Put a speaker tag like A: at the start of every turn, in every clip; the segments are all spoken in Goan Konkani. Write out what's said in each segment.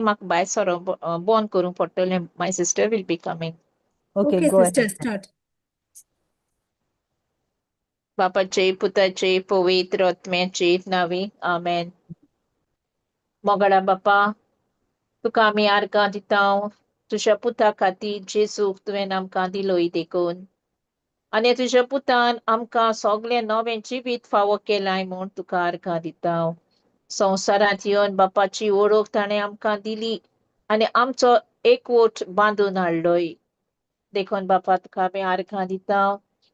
A: म्हाका भायर सरोंक बंद करूंक पडटलें. My sister will be coming.
B: Okay,
C: okay
B: go
C: sister
B: ahead.
C: Start.
A: बापाचे पुताचे पवित्र आत्म्याचे नांवी आमेन. मोगाळा बापा, तुका आमी आर्गां दिता तुज्या पुता खातीर जेजूक तुवें आमकां दिलोय देखून, आनी तुज्या पुतान आमकां सगळें नवें जिवीत फावो केलाय म्हूण तुका आर्गां दिता. संवसारांत येवन बापाची वळख ताणें आमकां दिली आनी आमचो एकवट बांदून हाडलोय. देखून बापा तुका आमी आर्गां दिता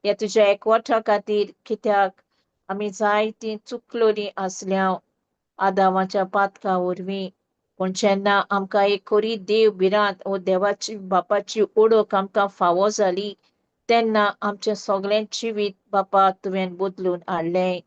A: ह्या तुज्या एकवटा खातीर, कित्याक आमी जायतीं चुकलोलीं आसल्या आदावाच्या पातका वरवीं. पूण जेन्ना आमकां एक खरी देव भिरांत वो देवाची बापाची ओळख आमकां फावो जाली तेन्ना आमचें सगळें जिवीत बापा तुवें बदलून हाडलें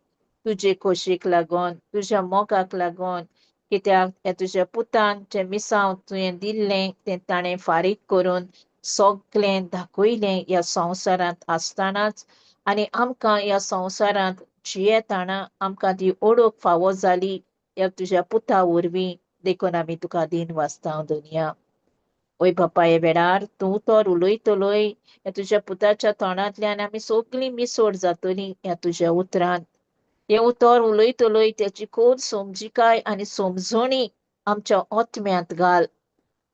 A: तुजे खोशेक लागून, तुज्या मोगाक लागून. कित्याक ह्या तुज्या पुतान जें मिसांव तुवें दिल्लें तें ताणें फारीक करून सगळें दाखयलें ह्या संवसारांत आसतनाच, आनी आमकां ह्या संवसारांत जियेतना आमकां ती ओळख फावो जाली ह्या तुज्या पुता वरवीं. देखून आमी तुका दिन वाचता दुनिया. ओय बापा, ह्या वेळार तूं तर उलयतलोय ह्या तुज्या पुताच्या तोंडांतल्यान आमी सगळीं मिसोड जातलीं ह्या तुज्या उतरान. हें उतर उलयतलोय त्याची खोल समजिकाय आनी समजणी आमच्या आत्म्यांत घाल,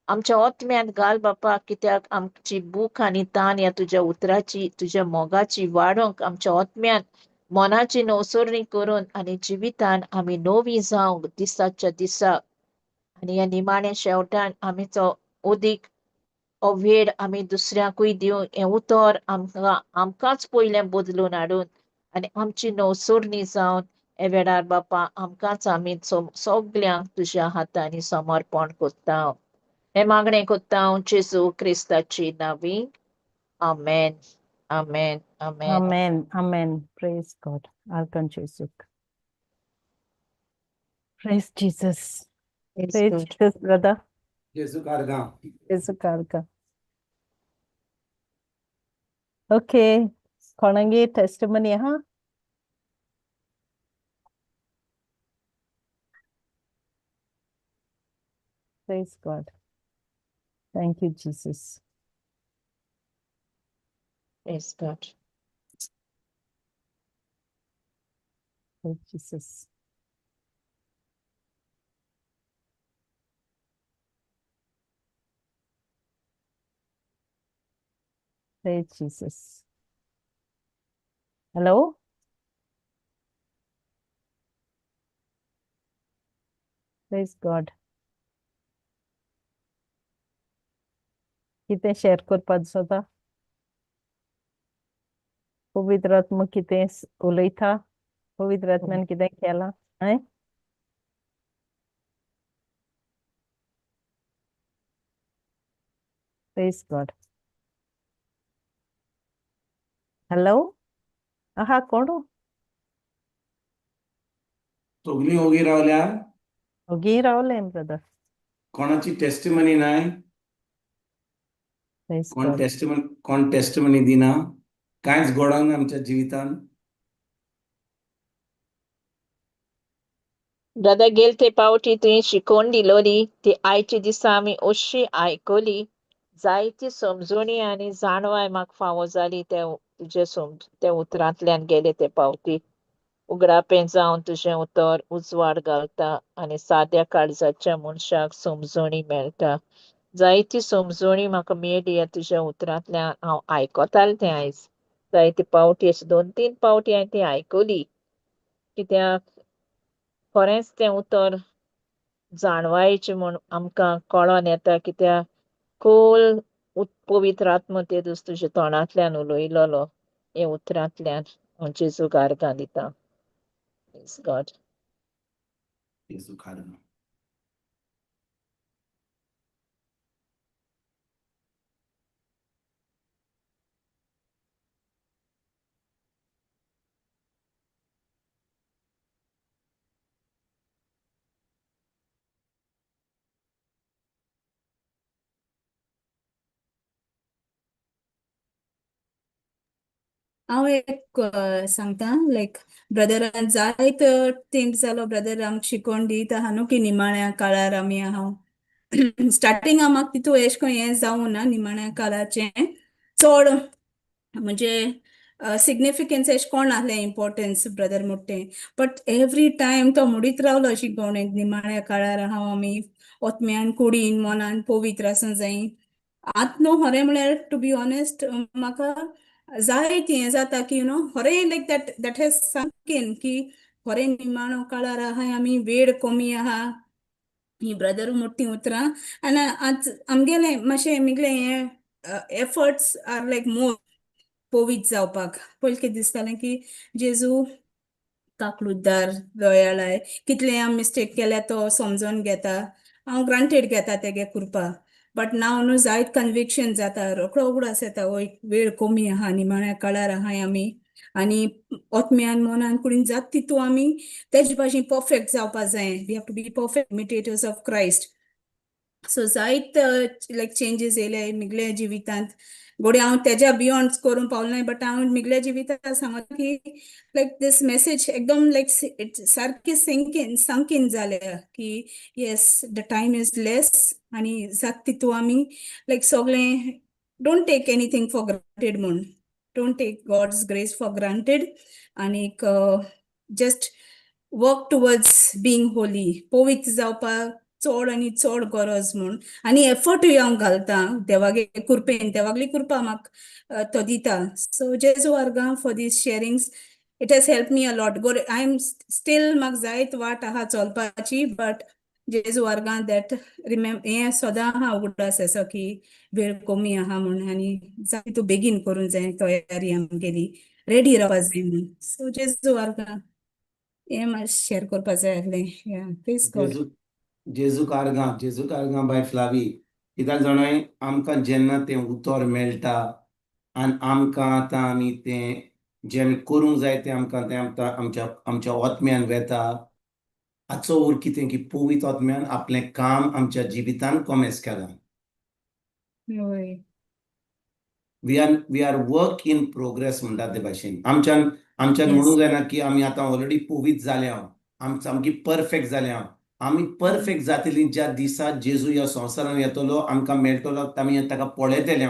A: आमच्या आत्म्यांत घाल बापा. कित्याक आमची भूक आनी तान ह्या तुज्या उतराची, तुज्या मोगाची वाडोवंक आमच्या आत्म्यांत मनाची नवसरणी करून आनी जिवितान आमी नवी जावंक दिसाच्या दिसा. आनी ह्या निमाण्या शेवटान आमीचो अदीक हो वेळ आमी दुसऱ्यांकूय दिवन हें उतर आमकां आमकांच पयलें बदलून हाडून आनी आमची नवसरणी जावन हे वेळार बापा आमकांच आमी सगल्यांक तुज्या हातांनी समर्पण करता. हें मागणें करता हांव जेजू क्रिस्ताची नांवी. आमेन, आमेन, आमेन.
B: Amen. Amen. Praise God. आर्गां जेजूक. Praise Jesus.
A: Praise
B: Praise
A: God.
B: Jesus, brother.
D: जेजूक आर्गां.
B: जेजूक आर्गां. ओके, कोणागे टेस्टिमनी आहा? Praise God. Thank you, Jesus.
A: Praise God.
B: Praise Jesus. Praise Jesus. Hello? Praise God. कितें शेअर करपाक जाता? पवित्र आत्मा कितें उलयता? पवित्र आत्म्यान कितें केलां? हय? Praise God. Hello? आहा कोण?
D: सगळीं ओगी रावल्या.
B: ओगी रावलें ब्रदर.
D: कोणाची टेस्टिमनी नाय?
B: Praise
D: कोण
B: God.
D: Testimony, कोण टेस्टिमनी दिना? कांयच घडोंक ना आमच्या जिवितान.
A: दादा, गेल ते पावटी तुवें शिकोवन दिलोली ती आयच्या दिसा आमी अशी आयकली. जायती समजणी आनी जाणवाय म्हाका फावो जाली त्या तुजे त्या उतरांतल्यान गेले ते पावटी. उगडापें जावन तुजें उतर उजवाड घालता आनी साद्या काळजाच्या मनशाक समजणी मेळटा. जायती समजणी म्हाका मेळ्ळी ह्या तुज्या उतरांतल्यान. हांव आयकतालें तें आयज जायते पावटी, अशें 2-3 पावटी हांवें ती आयकली. कित्याक खरेंच तें उतर जाणवायचें म्हूण आमकां कळोन येता. कित्याक खोल पवित्र आत्मा ते दीस तुज्या तोंडांतल्यान उलयलोलो हे उतरांतल्यान. हांव जेजूक आर्गां दिता. Praise God.
D: जेजूक आर्गां.
C: हांव एक सांगता, लायक ब्रदरान जायत तेंप जालो ब्रदर आमकां शिकोवन दिता आहा न्हू की निमाण्या काळार आमी आहा. स्टार्टिंगा म्हाका तितू एशें कोन्न हें जावूं ना निमाण्या काळाचें चड म्हणजे सिग्निफिकन्स एशें कोण आहलें इम्पॉर्टन्स ब्रदर मोट्टें, बट एवरी टायम तो मुडीत रावलो शिकवणेक, निमाण्या काळार आहा आमी, ओत्म्यान, कुडीन, मनान पवित्र आसूं जाय. आतां न्हू, खरें म्हळ्यार, टू बी ऑनेस्ट, म्हाका जायत हें जाता की you know खरें like that has sunk in की खरें निमाणो काळार आहाय आमी, वेळ कमी आहा. ही ब्रदर मोठी उतरां आनी आज आमगेलें मातशें मिगलें हें एफर्ट्स are like मोर पवित्र जावपाक. पयलीं कितें दिसतालें की जेजू काकलुतदार, दयाळाय, कितलें हांव मिस्टेक केल्या तो समजोन घेता, हांव ग्रांटेड घेता तेगे कृपा. बट नाव न्हू जायत कन्विक्शन जाता, रोखडो उगडास येता, वय, वेळ कमी आहा, निमाण्या काळार आहाय आमी आनी ओत्म्यान, मनान, कुडीन जात तितू आमी तेजे भाशेन परफेक्ट जावपा जाय. We have to be perfect imitators of Christ. So जायत लायक चेंजीस येयले मिगल्या जिवितांत. घोडये हांव तेज्या बियोंड करूंक पावलें, बट हांव मिगल्या जिवितांत सांगता की लायक दीस मेसेज एकदम लायक it सारकी सिंक इन संक इन जाल्या की yes, the time is less आनी जात तितू आमी लायक सगळें don't take anything for granted म्हूण, don't take God's grace for granted आनीक just work towards being holy. पवित्र जावपाक चड आनी चड गरज म्हूण आनी एफर्टूय हांव घालता देवागे कृपेन. देवागली कृपा म्हाका तो दिता. सो जेजू आर्गां for these sharings. It has help me a lot. I am still, म्हाका जायत वाट आहा चलपाची, बट जेजू आर्गां that रिमेम हें सदां आहा उगडास असो की वेळ कमी आहा म्हूण आनी जाय तूं बेगीन करूंक जाय तयारी आमगेली, रेडी रावपा जाय म्हूण. सो जेजू आर्गां, हें मातशें शेअर करपा जाय आसलें. Praise God.
D: जेजू, जेजूक आर्गां, जेजूक आर्गां बाय फ्लावी. कित्याक जाणाय, आमकां जेन्ना तें उतर मेळटा आनी आमकां आतां आमी तें जें आमी करूंक जाय तें आमकां तें आमकां आमच्या ओत्म्यान वेता. हाचो उर कितें की पवित्र आत्म्यान आपलें काम आमच्या जिवितान कोमेस केलां. We are work in progress म्हणटा ते भाशेन आमच्यान म्हणूंक जायना की आमी आतां ऑलरेडी पवित्र जाल्या, आमी सामकी परफेक्ट जाल्या. आमी परफेक्ट जातली ज्या दिसा जेजू ह्या संवसारान येतलो, आमकां मेळटलो, आमी ताका पळयतले.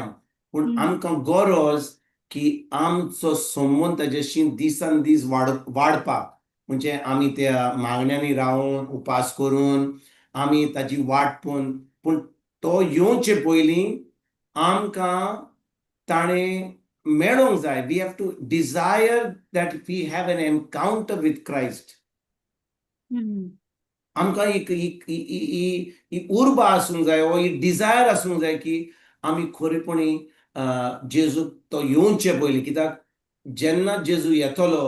D: पूण आमकां गरज की आमचो संबंद ताजेशी दिसान दीस वाडपाक, म्हणजे आमी त्या मागण्यांनी रावन, उपास करून, आमी ताजी वाट पळोवन. पूण तो येवचे पयलीं आमकां ताणें मेळोंक जाय. We have to desire that we have an encounter with Christ. आमकां एक ही उर्बा आसूंक जाय, वो ही डिजायर आसूंक जाय की आमी खरेपणी जेजू तो येवचे पयलीं. कित्याक जेन्ना जेजू येतलो,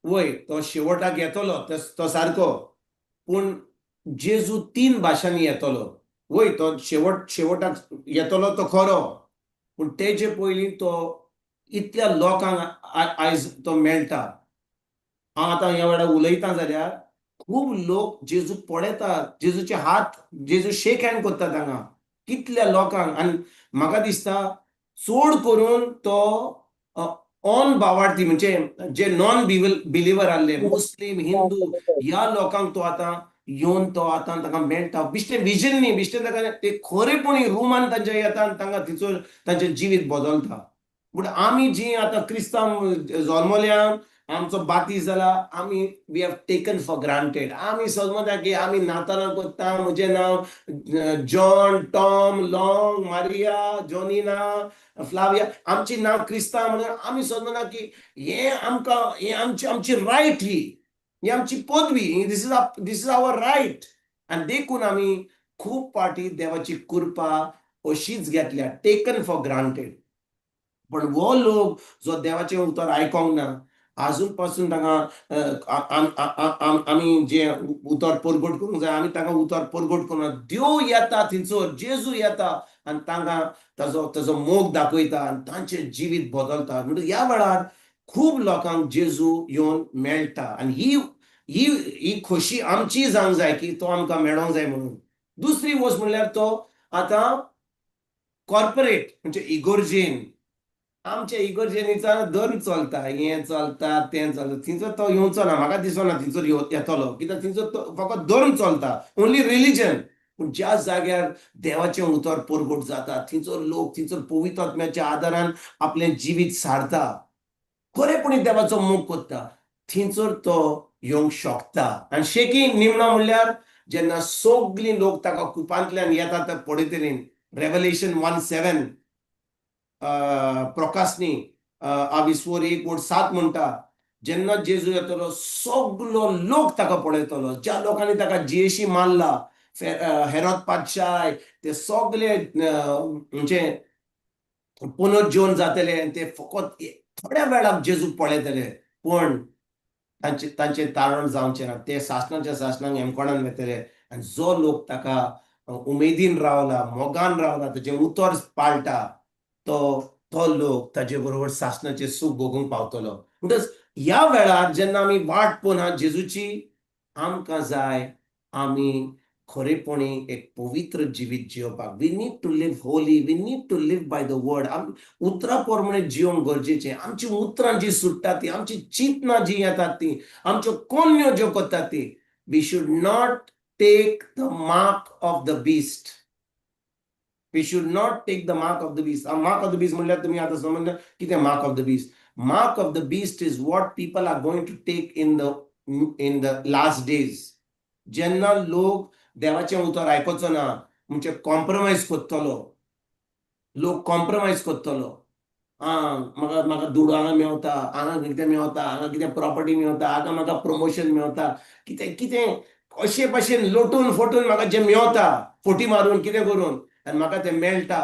D: वय, तो शेवटाक येतलो तो सारको, पूण जेजू तीन भाशांनी येतलो. वय, तो शेवटाक येतलो तो खरो, पूण तेजे पयलीं तो इतल्या लोकांक आयज तो मेळटा. हांव आतां ह्या वेळार उलयता जाल्यार खूब लोक जेजू पळयतात, जेजूचे हात, जेजू शेक हँड करता हांगा कितल्या लोकांक. आनी म्हाका दिसता चड करून तो ऑन भावार्थी, म्हणजे जे नॉन बिलिवर आहले, मुस्लीम, हिंदू, ह्या लोकांक तो आतां येवन तो आतां ताका मेळटा. बिश्टें विजन न्ही, बिश्टें ताका ते खरेपणी रुमान तांच्या येता आनी तांकां थंयसर तांचें जिवीत बदलता. पूण आमी जी आतां क्रिस्तांव जल्मल्या, आमचो बातीज जाला, आमी we have taken for granted. आमी समजता की आमी नातालां करता, म्हजें नांव John, Tom, Long, Maria, Jonina, Flavia, आमची नांव क्रिस्तांव म्हणून आमी समजना की हें आमकां हें आमची रायट, ही ही आमची पदवी. This is our right. आनी देखून आमी खूब पाटी देवाची कृपा अशीच घेतल्या, टेकन फॉर ग्रांटेड. पण हो लोक जो देवाचें उतर आयकोंक ना आजून पासून, तांकां आमी जे उतर परगट करूंक जाय, आमी तांकां उतर परगट करूंक. देव येता थंयसर, जेजू येता आनी तांकां ताजो मोग दाखयता आनी तांचें जिवीत बदलता. म्हणटकीर ह्या वेळार खूब लोकांक जेजू येवन मेळटा आनी ही ही ही खोशी आमची जावंक जाय की तो आमकां मेळोंक जाय म्हणून. दुसरी वस्त म्हणल्यार तो आतां कॉर्पोरेट, म्हणजे इगोर्जेन, आमच्या इगोर्जेनीचा धर्म चलता, हें चलता, तें चलता, थंयसर तो येवचो ना, म्हाका दिसना थंयसर येतलो. कित्याक थंयसर तो फकत धर्म चलता, ओनली रिलीजन. पूण ज्या जाग्यार देवाचें उतर परगट जाता, थंयसर लोक थंयसर पवित्र आत्म्याच्या आदारान आपलें जिवीत सारता, खरेपणी देवाचो मोग करता, थंयसर तो येवंक शकता. आनी शेकी निमणो म्हणल्यार जेन्ना सगळीं लोक ताका कुपांतल्यान येता ते पळयतली. रेवलेशन 1:7, प्रकाशनी आविस्वोर 1 वोट 7 म्हणटा, जेन्ना जेजू येतलो, सगलो लोक ताका पळयतलो. ज्या लोकांनी ताका जियेशी मारला, हेरोद पातशाय, ते सगळे म्हणजे पुनर्जीवन जातले आनी ते फकत थोड्या वेळाक जेजूक पळयतले, पूण तांचे तारण जावचें ना. ते सासणाच्या सासणाक हेमकोणान वतले. आनी जो लोक ताका उमेदीन रावला, मोगान रावला, ताचें उतर पाळटा, तो तो लोक ताजे बरोबर सासणाचें सूख भोगूंक पावतलो. म्हणटच ह्या वेळार जेन्ना आमी वाट पळोवना जेजूची, आमकां जाय आमी खरेपणी एक पवित्र जिवीत जियोवपाक. We need to live holy, we need to live by the word. आम उतरां प्रमाणे जियोवंक गरजेचें. आमची उतरां जी सुट्टा ती, आमची चिंतनां जी येतात ती, आमच्यो कोन्यो ज्यो करतात ती, we should not take the mark of the beast. We should not take the mark of the beast. Mark of the beast म्हणल्यार तुमी आतां समजले कितें mark of the beast? Mark of the beast is what people are going to take in the last days, जेन्ना लोक देवाचें उतर आयकोचो ना, म्हणजे कॉम्प्रोमायज करतलो लोक, कॉम्प्रोमायज करतलो. आं, म्हाका दुडू हांगा मेवता, हांगा कितें मेवता, हांगा कितें प्रॉपर्टी मेवता, हांगा म्हाका प्रमोशन मेवता, कितें कितें अशे भाशेन लोटून फोटून म्हाका जें मेवता, फोटी मारून कितें करून आनी म्हाका तें मेळटा,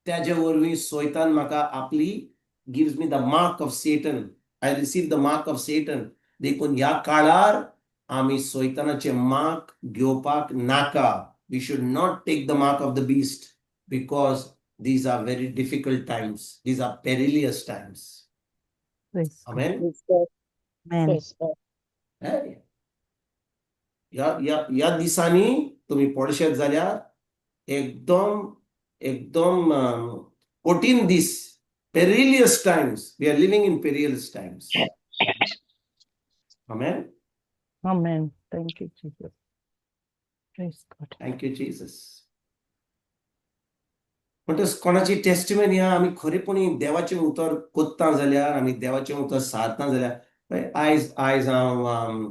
D: त्याजे वरवीं सोयतान म्हाका आपली gives me the mark of Satan. I receive the mark of Satan. देखून ह्या काळार आमी सोयतानाचे मार्क घेवपाक नाका. We should not take the mark of the beast because these are very difficult times. These are perilous times.
B: Praise God.
D: Amen.
A: Praise God.
B: Amen.
A: Praise God.
D: हे? ह्या ह्या ह्या दिसांनी तुमी पळशेत जाल्यार एकदम एकदम कठीण दीस, perilous times. We are living in perilous times. Amen.
B: Amen. Thank you, Jesus. Praise God.
D: Thank you, Jesus. म्हणटच कोणाची टेस्टिमनी आहा, आमी खरेपणी देवाचें उतर कोत्ता जाल्यार, आमी देवाचें उतर सारता जाल्यार, पळय, आयज हांव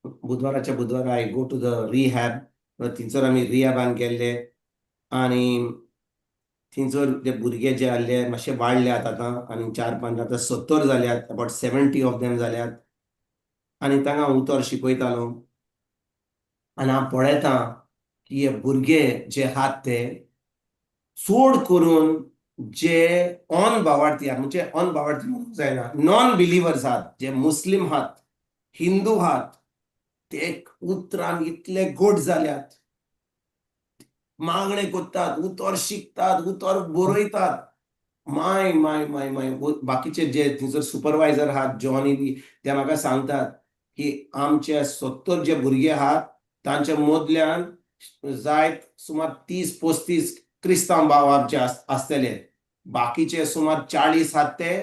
D: बुधवाराच्या बुधवारा I go to the rehab. थंयसर आमी रिहॅबान गेल्ले आनी थंयसर ते भुरगे जे आहले, मातशे वाडल्यात आतां आनी चार पांच आतां 70 जाल्यात, अबाउट 70 ऑफ देम जाल्यात. आनी तांकां उतर शिकयतालो आनी हांव पळयतां की हे भुरगे जे आहात ते चड करून जे अन भावार्थी आहात, म्हणजे अन भावार्थी म्हणूंक जायना, नॉन बिलिवर्स आहात, जे मुस्लीम आहात, हिंदू आहात, ते उतरान इतले गोड जाल्यात, मागणे करतात, उतर शिकतात, उतर बरयतात. माय माय माय माय, बाकीचे जे थंयसर सुपरवायझर आहात, जॉनी बी, ते म्हाका सांगतात की आमचे 70 जे भुरगे आहात, तांच्या मदल्यान जायत सुमार 30-35 क्रिस्तांव भाव आमचे आसतले. बाकीचे सुमार 40 आहात ते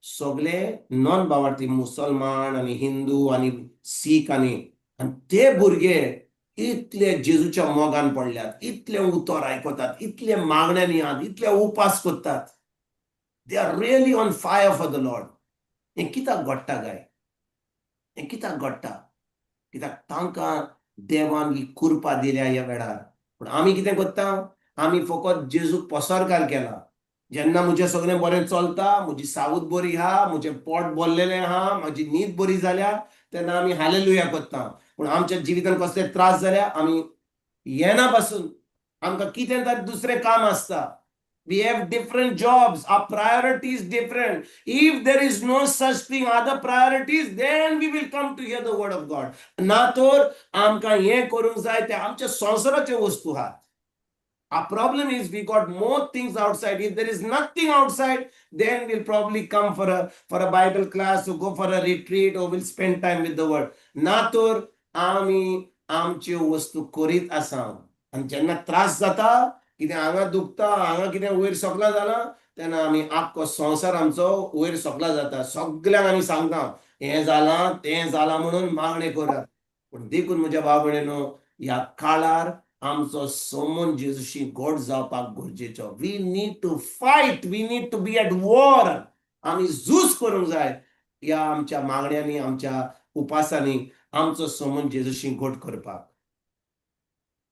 D: सगळे नॉन भावार्थी, मुसलमान आनी हिंदू आनी सीख. आनी ते भुरगे इतले जेजूच्या मोगान पडल्यात, इतले उतर आयकतात, इतले मागण्यांनी आहात, इतले उपास करतात. They are really on fire for the Lord. हें कित्याक घडटा काय? हें कित्याक घडटा? कित्याक तांकां देवान ही कृपा दिल्या ह्या वेळार. पूण आमी कितें करता? आमी फकत जेजूक पसरकार केला. जेन्ना म्हजें सगळें बरें चलता, म्हजी सावूद बरी आहा, म्हजें पोट भरलेलें आहा, म्हजी न्हीद बरी जाल्या, तेन्ना आमी हालेलुया करता. पूण आमच्या जिवितान कसले त्रास जाल्या, आमी येना पासून. आमकां कितें तरी दुसरें काम आसता. We have different jobs. Our priority is different. If there is no such thing, other priorities, then we will come to hear the word of God. ना तर आमकां हें करूंक जाय, ते आमच्या संवसाराच्यो वस्तू आहात. Our problem is we got more things outside. If there is nothing outside, then we'll probably come for a Bible class or go for a retreat or we'll spend time with the word. ना तर आमी आमच्यो वस्तू करीत आसा. आनी जेन्ना त्रास जाता, कितें हांगा दुखता, हांगा कितें वयर सकला जाला, तेन्ना आमी आख्खो संवसार आमचो वयर सकला जाता. सगल्यांक आमी सांगता, हें जालां, तें जालां म्हणून मागणें करात. पूण देखून म्हज्या भाव भयणीनो, ह्या काळार आमचो संबंद जेजूशी गोड जावपाक गरजेचो. We need to fight, we need to be at war. आमी झूज करूंक जाय ह्या आमच्या मागण्यांनी, आमच्या उपासांनी आमचो संबंद जेजूशी गोड करपाक.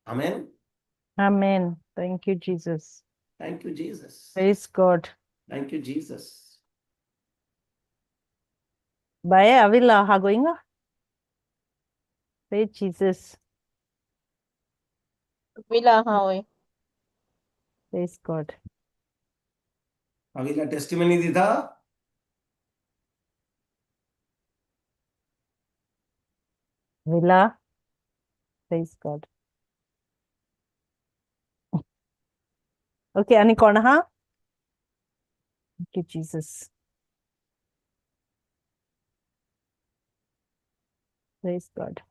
D: आमेन.
B: Amen. Thank you, Jesus.
D: Thank you, Jesus.
B: Praise God.
D: Thank you, Jesus.
B: Bye, Avila. How going? Praise Jesus.
A: Villa हा होय.
B: Praise God.
D: Avila testimony दिता.
B: Villa. Praise God. Okay, आणि कोण हा? Thank you, Jesus. Praise God.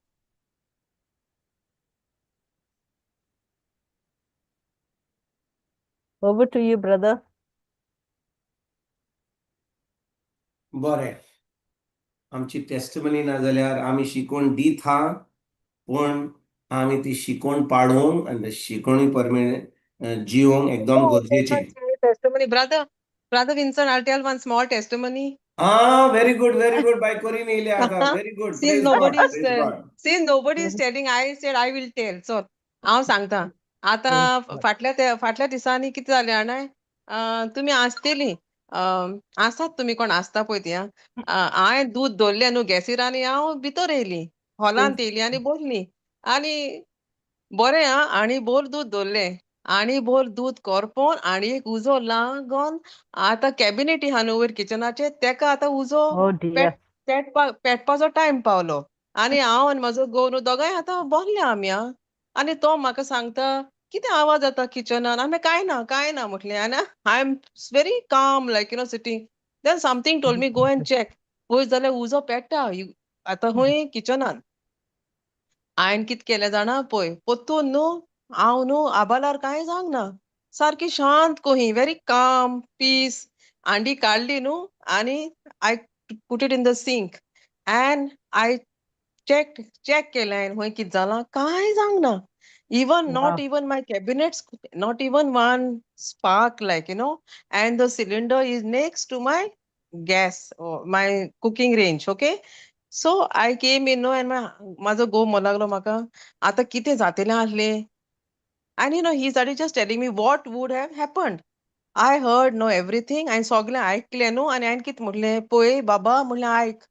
B: Over to you, brother.
D: बरें, आमची टेस्टिमनी ना जाल्यार आमी शिकोवन दीत हा, पूण आमी ती शिकोवन पाडूंक आनी शिकोवणी परमाणे जिवोंक एकदम गरजेचें.
E: Testimony, brother. Brother Vincent, I'll tell one small testimony.
D: Ah, very good, very good. बाय कोरीन येयले आतां. Very good.
E: Since
D: Praise God.
E: nobody is
D: Praise God.
E: Since nobody is telling, I said I will tell. So हांव सांगता आतां.
B: Praise God.
E: फाटल्या दिसांनी कितें जालें जाणा, तुमी आसतली, आसात तुमी कोण आसता पळय ती. हांवें दूद दवरलें न्हू गॅसीर आनी हांव भितर येयली, हॉलांत येयली आनी बसली आनी बरें आं आनी भोर दूद दवरलें आनी भोर दूद करपोन आनी एक उजो लागोन आतां कॅबिनेटी आहा न्हू वयर किचनाचे, तेका आतां उजो
B: Oh dear.
E: पेटपाचो टायम पावलो आनी हांव आनी म्हजो घोव न्हू दोगांय आतां बसल्या आमी आं. आनी तो म्हाका सांगता, कितें आवाज जाता किचनान? आनी कांय ना, कांय ना म्हटलें. आनी I am very calm, like sitting. Then something told me, go and check. पळय जाल्यार उजो पेट्टा आतां खंय किचनान. हांवें कितें केलें जाणा, पळय परतून न्हू हांव न्हू आबालार कांय जावंक ना, सारकी शांत कही, व्हेरी काम, पीस. हांडी काडली न्हू आनी I put it in the sink and I check केलें हांवें खंय कितें जालां. कांय जावंक ना. Even not even my cabinets, not even one spark, like, and the cylinder is next to my gas, my cooking range, okay? So I came in, no, and my म्हाजो घोव म्हणूंक लागलो म्हाका, आतां कितें जातलें आसलें? And he started just telling me what would have happened. I heard, no, everything. हांवें सगळें आयकलें न्हू आनी हांवें कितें म्हटलें, पळय बाबा म्हणलें, आयक,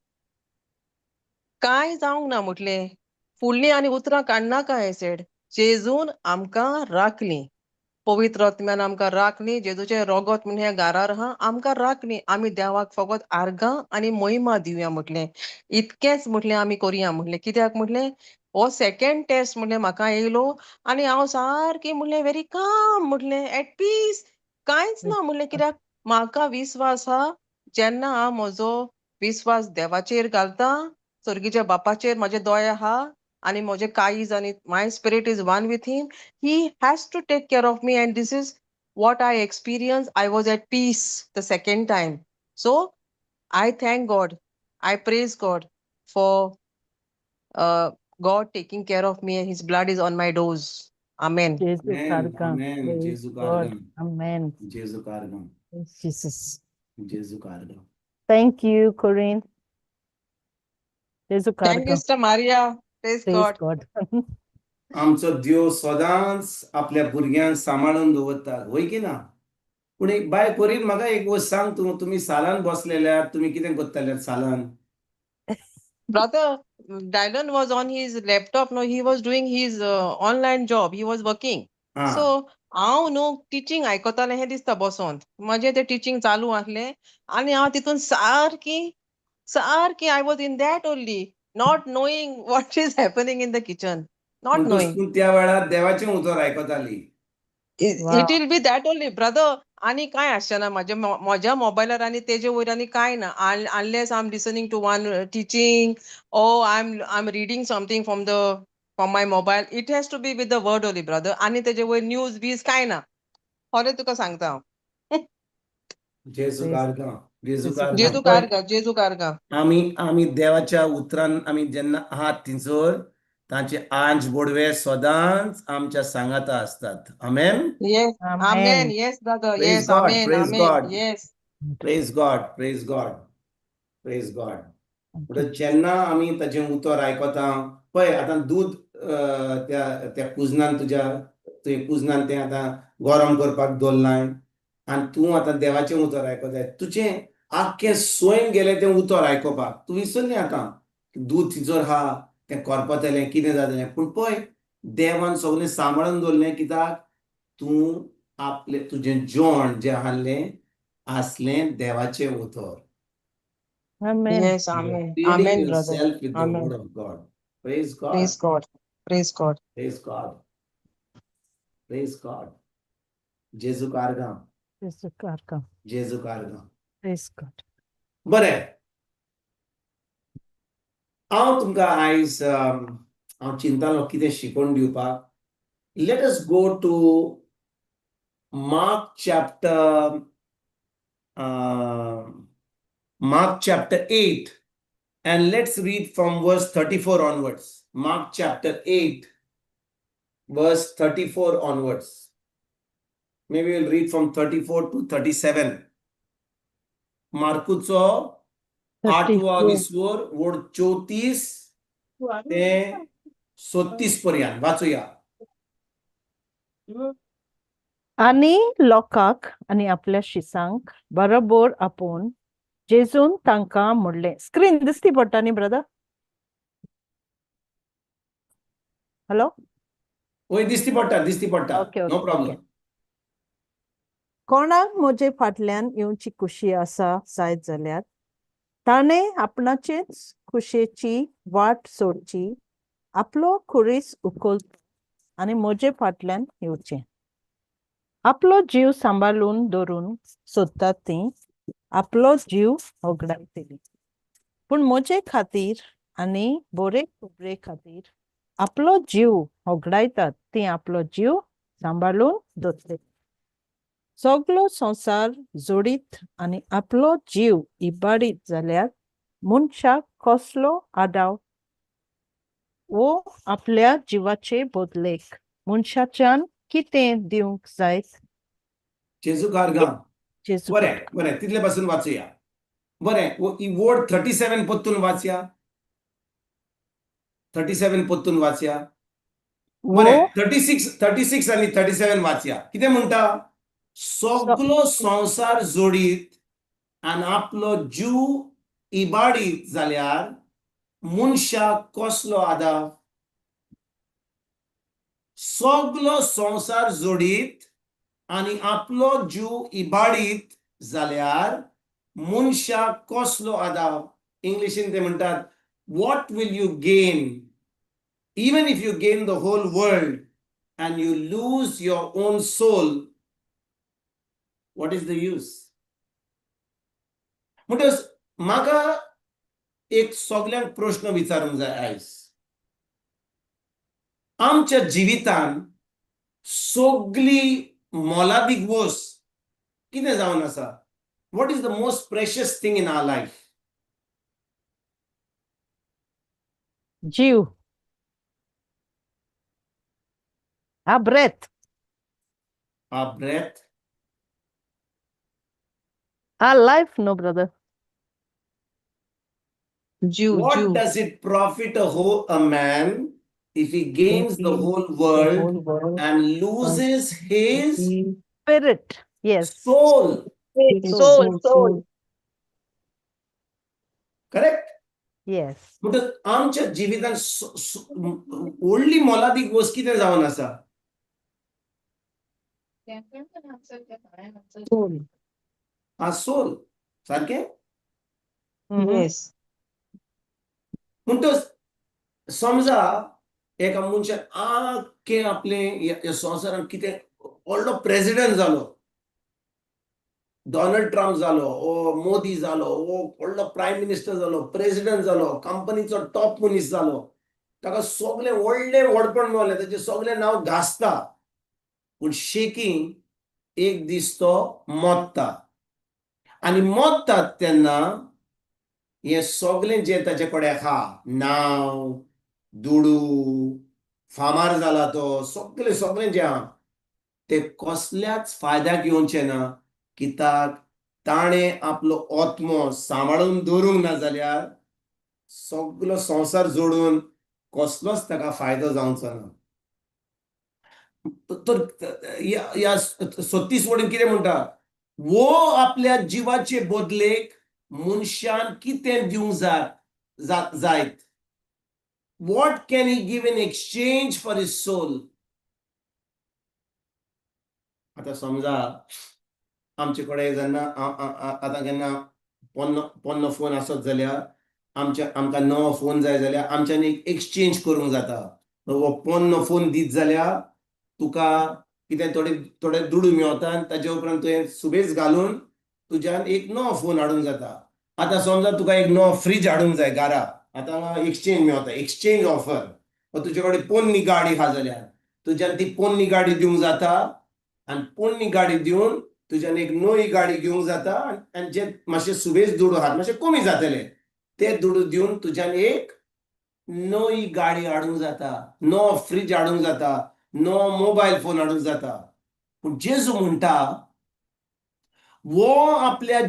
E: कांय जावंक ना म्हटलें, फुडलीं आनी उतरां काडनाका. I said, जेजून आमकां राखलीं, पवित्र आत्म्यान आमकां राखली, जेजूचें रोगोत म्हण ह्या घरार आहा, आमकां राखली. आमी देवाक फकत आर्गां आनी महिमा दिवया म्हटलें, इतकेंच म्हटलें आमी करुया म्हटलें. कित्याक म्हटलें, हो सेकंड टेस्ट म्हटलें म्हाका येयलो आनी हांव सारकी म्हटलें व्हेरी काम म्हटलें, एट पीस, कांयच ना म्हटलें. कित्याक म्हाका विस्वास आहा, जेन्ना हांव म्हजो विस्वास देवाचेर घालता, स्वर्गीच्या बापाचेर म्हाजे दोळे आहा आनी म्हजे काळीज आनी my spirit is one with him, he has to take care of me. And this is what I experienced. I was at peace the second time. So I thank God. I praise God for God taking care of me and his blood is on my doors. Amen.
B: Jesu
D: Amen.
B: Kargam.
D: Amen.
B: Praise
D: Jesu
B: God.
D: Kargam.
B: Amen.
D: Jesu Kargam.
B: Praise Jesus.
D: Jesu Kargam.
B: Thank you, Corinne. Jesu
E: Thank you,
B: Kargam.
E: Sister Maria. Praise
B: Praise
E: God.
B: God.
D: आमचो देव सदांच आपल्या भुरग्यांक सांबाळून दवरता, होय की ना? पूण एक बाय कोरीन, म्हाका एक वस्त सांग तूं, तुमी सालान बसलेल्यात, तुमी कितें करताल्यात सालान?
E: Brother, Dylan was on his laptop. No, he was doing his online job. He was working.
D: आं.
E: So हांव न्हू टिचींग आयकतालें हें दिसता बसोन. म्हजें तें टिचींग चालू आसलें आनी हांव तितून सारकी सारकी I was in that only, not knowing what is happening in the kitchen, not
D: पूण
E: knowing.
D: तूं त्या वेळार देवाचें उतर आयकताली.
E: It will be that only, brother. आनी कांय आसचें ना म्हाज्या म्हज्या मोबायलार आनी तेजे वयर आनी कांय ना, unless I am listening to one teaching or I am reading something from my mobile. It has to be with the word only, brother. आनी तेजे वयर न्यूज बीज कांय ना, खरें तुका सांगता हांव.
D: जेजू
B: Praise
D: कारगां, जेजू
B: जेजू
D: कारगां.
E: जेजू कारगा, जेजू कारगा.
D: आमी आमी देवाच्या उतरान आमी जेन्ना आहात थंयसर तांचे आंज बोडवे सदांच आमच्या सांगाता आसतात. आमेन.
E: Yes, amen.
B: Amen.
E: Yes, brother.
D: Praise
E: Yes,
D: God,
E: amen,
D: praise
E: amen.
D: God.
E: Yes.
D: Praise God, praise God, praise God. म्हणटच जेन्ना आमी ताजें उतर आयकता पळय, आतां दूद त्या त्या कुजनान तुज्या तुवें कुजनान तें आतां गरम करपाक दवरलां आनी तूं आतां देवाचें उतर आयकताय. तुजें आख्खें स्वयं गेलें तें उतर आयकुपाक. तूं विसरलें आतां दूद थिंयसर आहा, तें करपतलें, कितें जातलें. पूण पळय, देवान सगळें सांबाळून दवरलें कित्याक तूं आपलें तुजें जेवण जें आहलें आसलें देवाचें उतर.
B: Amen.
E: Yes,
D: You are
E: amen.
D: feeding
E: Amen, brother.
D: yourself with the
E: Amen.
D: word of God. Praise God.
E: Praise God. Praise God.
D: Praise God. Praise God. जेजू कारगां.
B: जेजू कारगां.
D: जेजू कारगां.
B: Praise God.
D: बरें, हांव तुमकां आयज हांव चिंतालो कितें शिकोवन दिवपाक. Let us go to Mark chapter 8 and let's read from verse 34 onwards. Mark chapter 8, verse 34 onwards. Maybe we'll read from 34 to 37. मार्कुचो आठवा
B: 34.
D: विस्वोर वोड 34 ते 36 पर्यंत वाचूया.
B: आनी लोकांक आनी आपल्या शिसांक बरोबर आपोवन जेजून तांकां म्हणलें. स्क्रीन दिसती पडटा न्ही ब्रदर? हॅलो.
D: वय, दिसती पडटा, दिसती पडटा.
B: ओके.
D: No
B: okay.
D: प्रॉब्लेम.
B: कोणाक म्हजे फाटल्यान येवची खुशी आसा जायत जाल्यार ताणें आपणाचेच खुशेची वाट सोडची, आपलो खुरीस उखल आनी म्हजे फाटल्यान येवचें. आपलो जीव सांबाळून दवरून सोदतात ती आपलो जीव होगडायतली, पूण म्हजे खातीर आनी बरे खबरे खातीर आपलो जीव होगडायतात ती आपलो जीव सांबाळून दवरतली. सगलो संवसार जोडीत आनी आपलो जीव इबाडीत जाल्यार मनशाक कसलो आदाव? वो आपल्या जिवाचे बदलेक मनशाच्यान कितें दिवंक जायत?
D: जेजू कारगां.
B: जेजू.
D: बरें बरें, तितले पासून वाचूया. बरें, ही वोड 37 परतून वाचया. 37 परतून वाचया. बरें.
B: वो
D: 36, 36 आनी 37 वाचया. कितें म्हणटा? सगलो संवसार जोडीत आनी आपलो जीव इबाडीत जाल्यार मनशाक कसलो आदार? सगलो संवसार जोडीत आनी आपलो जीव इबाडीत जाल्यार मनशाक कसलो आदार? इंग्लिशीन ते म्हणटात, what will you gain even if you gain the whole world and you lose your own soul? What is the use? म्हणटच म्हाका एक सगल्यांक प्रश्न विचारूंक जाय आयज. आमच्या जिवितान सगली मोलादीक वस्त कितें जावन आसा? What is the most precious thing in our life?
B: जीव, आ breath.
D: Our breath.
B: A life, no brother?
E: जीव.
D: What
E: जीव.
D: does it profit a man if he gains the whole
E: The
D: world
E: whole world
D: and loses his
B: spirit, yes.
D: soul?
A: Soul.
E: Soul,
A: soul.
E: Soul.
D: Correct.
B: Yes.
D: म्हणटच आमच्या जिवितान व्हडली मोलादीक वस्त कितें जावन आसा?
E: Soul.
D: आ सोल, सारकें?
E: Yes.
D: म्हणटच समजा एका मनशान आख्खें आपलें ह्या संवसारांत कितें व्हडलो प्रेजिडेंट जालो, डोनाल्ड ट्रम्प जालो ओ मोदी जालो ओ व्हडलो प्रायम मिनिस्टर जालो, प्रेजिडेंट जालो, कंपनीचो टॉप मनीस जालो, ताका सगलें व्हडलें व्हडपण मेवलें, ताचें सगलें नांव गाजता, पूण शेकीं एक दीस तो मोत्ता आनी मोत्ता तेन्ना हें सगलें जें ताचे कडेन आहा, नांव, दुडू, फामार जाला तो, सगळें सगळें जें आहा ते कसल्याच फायद्याक येवचें ना, कित्याक ताणें आपलो आत्मो सांबाळून दवरूंक ना जाल्यार सगलो संवसार जोडून कसलोच ताका फायदो जावचो ना. तर ह्या 36 वडीन कितें म्हणटा, वो आपल्या जिवाचे बदलेक मनशान कितें दिवंक जायत? What can he give in exchange for his soul? आतां समजा आमचे कडेन जेन्ना आतां केन्ना पोन्नो पोन्नो फोन आसत जाल्यार आमच्या आमकां नवो फोन जाय जाल्यार आमच्यांनी एक एक्सचेंज करूंक जाता. हो पोन्नो फोन दीत जाल्यार तुका कितें थोडे थोडे दुडू मेवता आनी ताजे उपरांत तुवें सुबेज घालून तुज्यान एक नवो फोन हाडूंक जाता. आतां समजा तुका एक नवो फ्रीज हाडूंक जाय घरा, आतां एक्सचेंज मेवता, एक्सचेंज ऑफर. तुजे कडेन पोन्नी गाडी आहा जाल्यार तुज्यान ती पोन्नी गाडी दिवंक जाता आनी पोन्नी गाडी दिवन तुज्यान एक नवी गाडी घेवंक जाता आनी जे मातशे सुबेज दुडू आहात मातशे कमी जातले ते दुडू दिवन तुज्यान एक नवी गाडी हाडूंक जाता, नवो फ्रीज हाडूंक जाता, नवो मोबायल फोन हाडूंक जाता. पूण जेजू म्हणटा वो आपल्या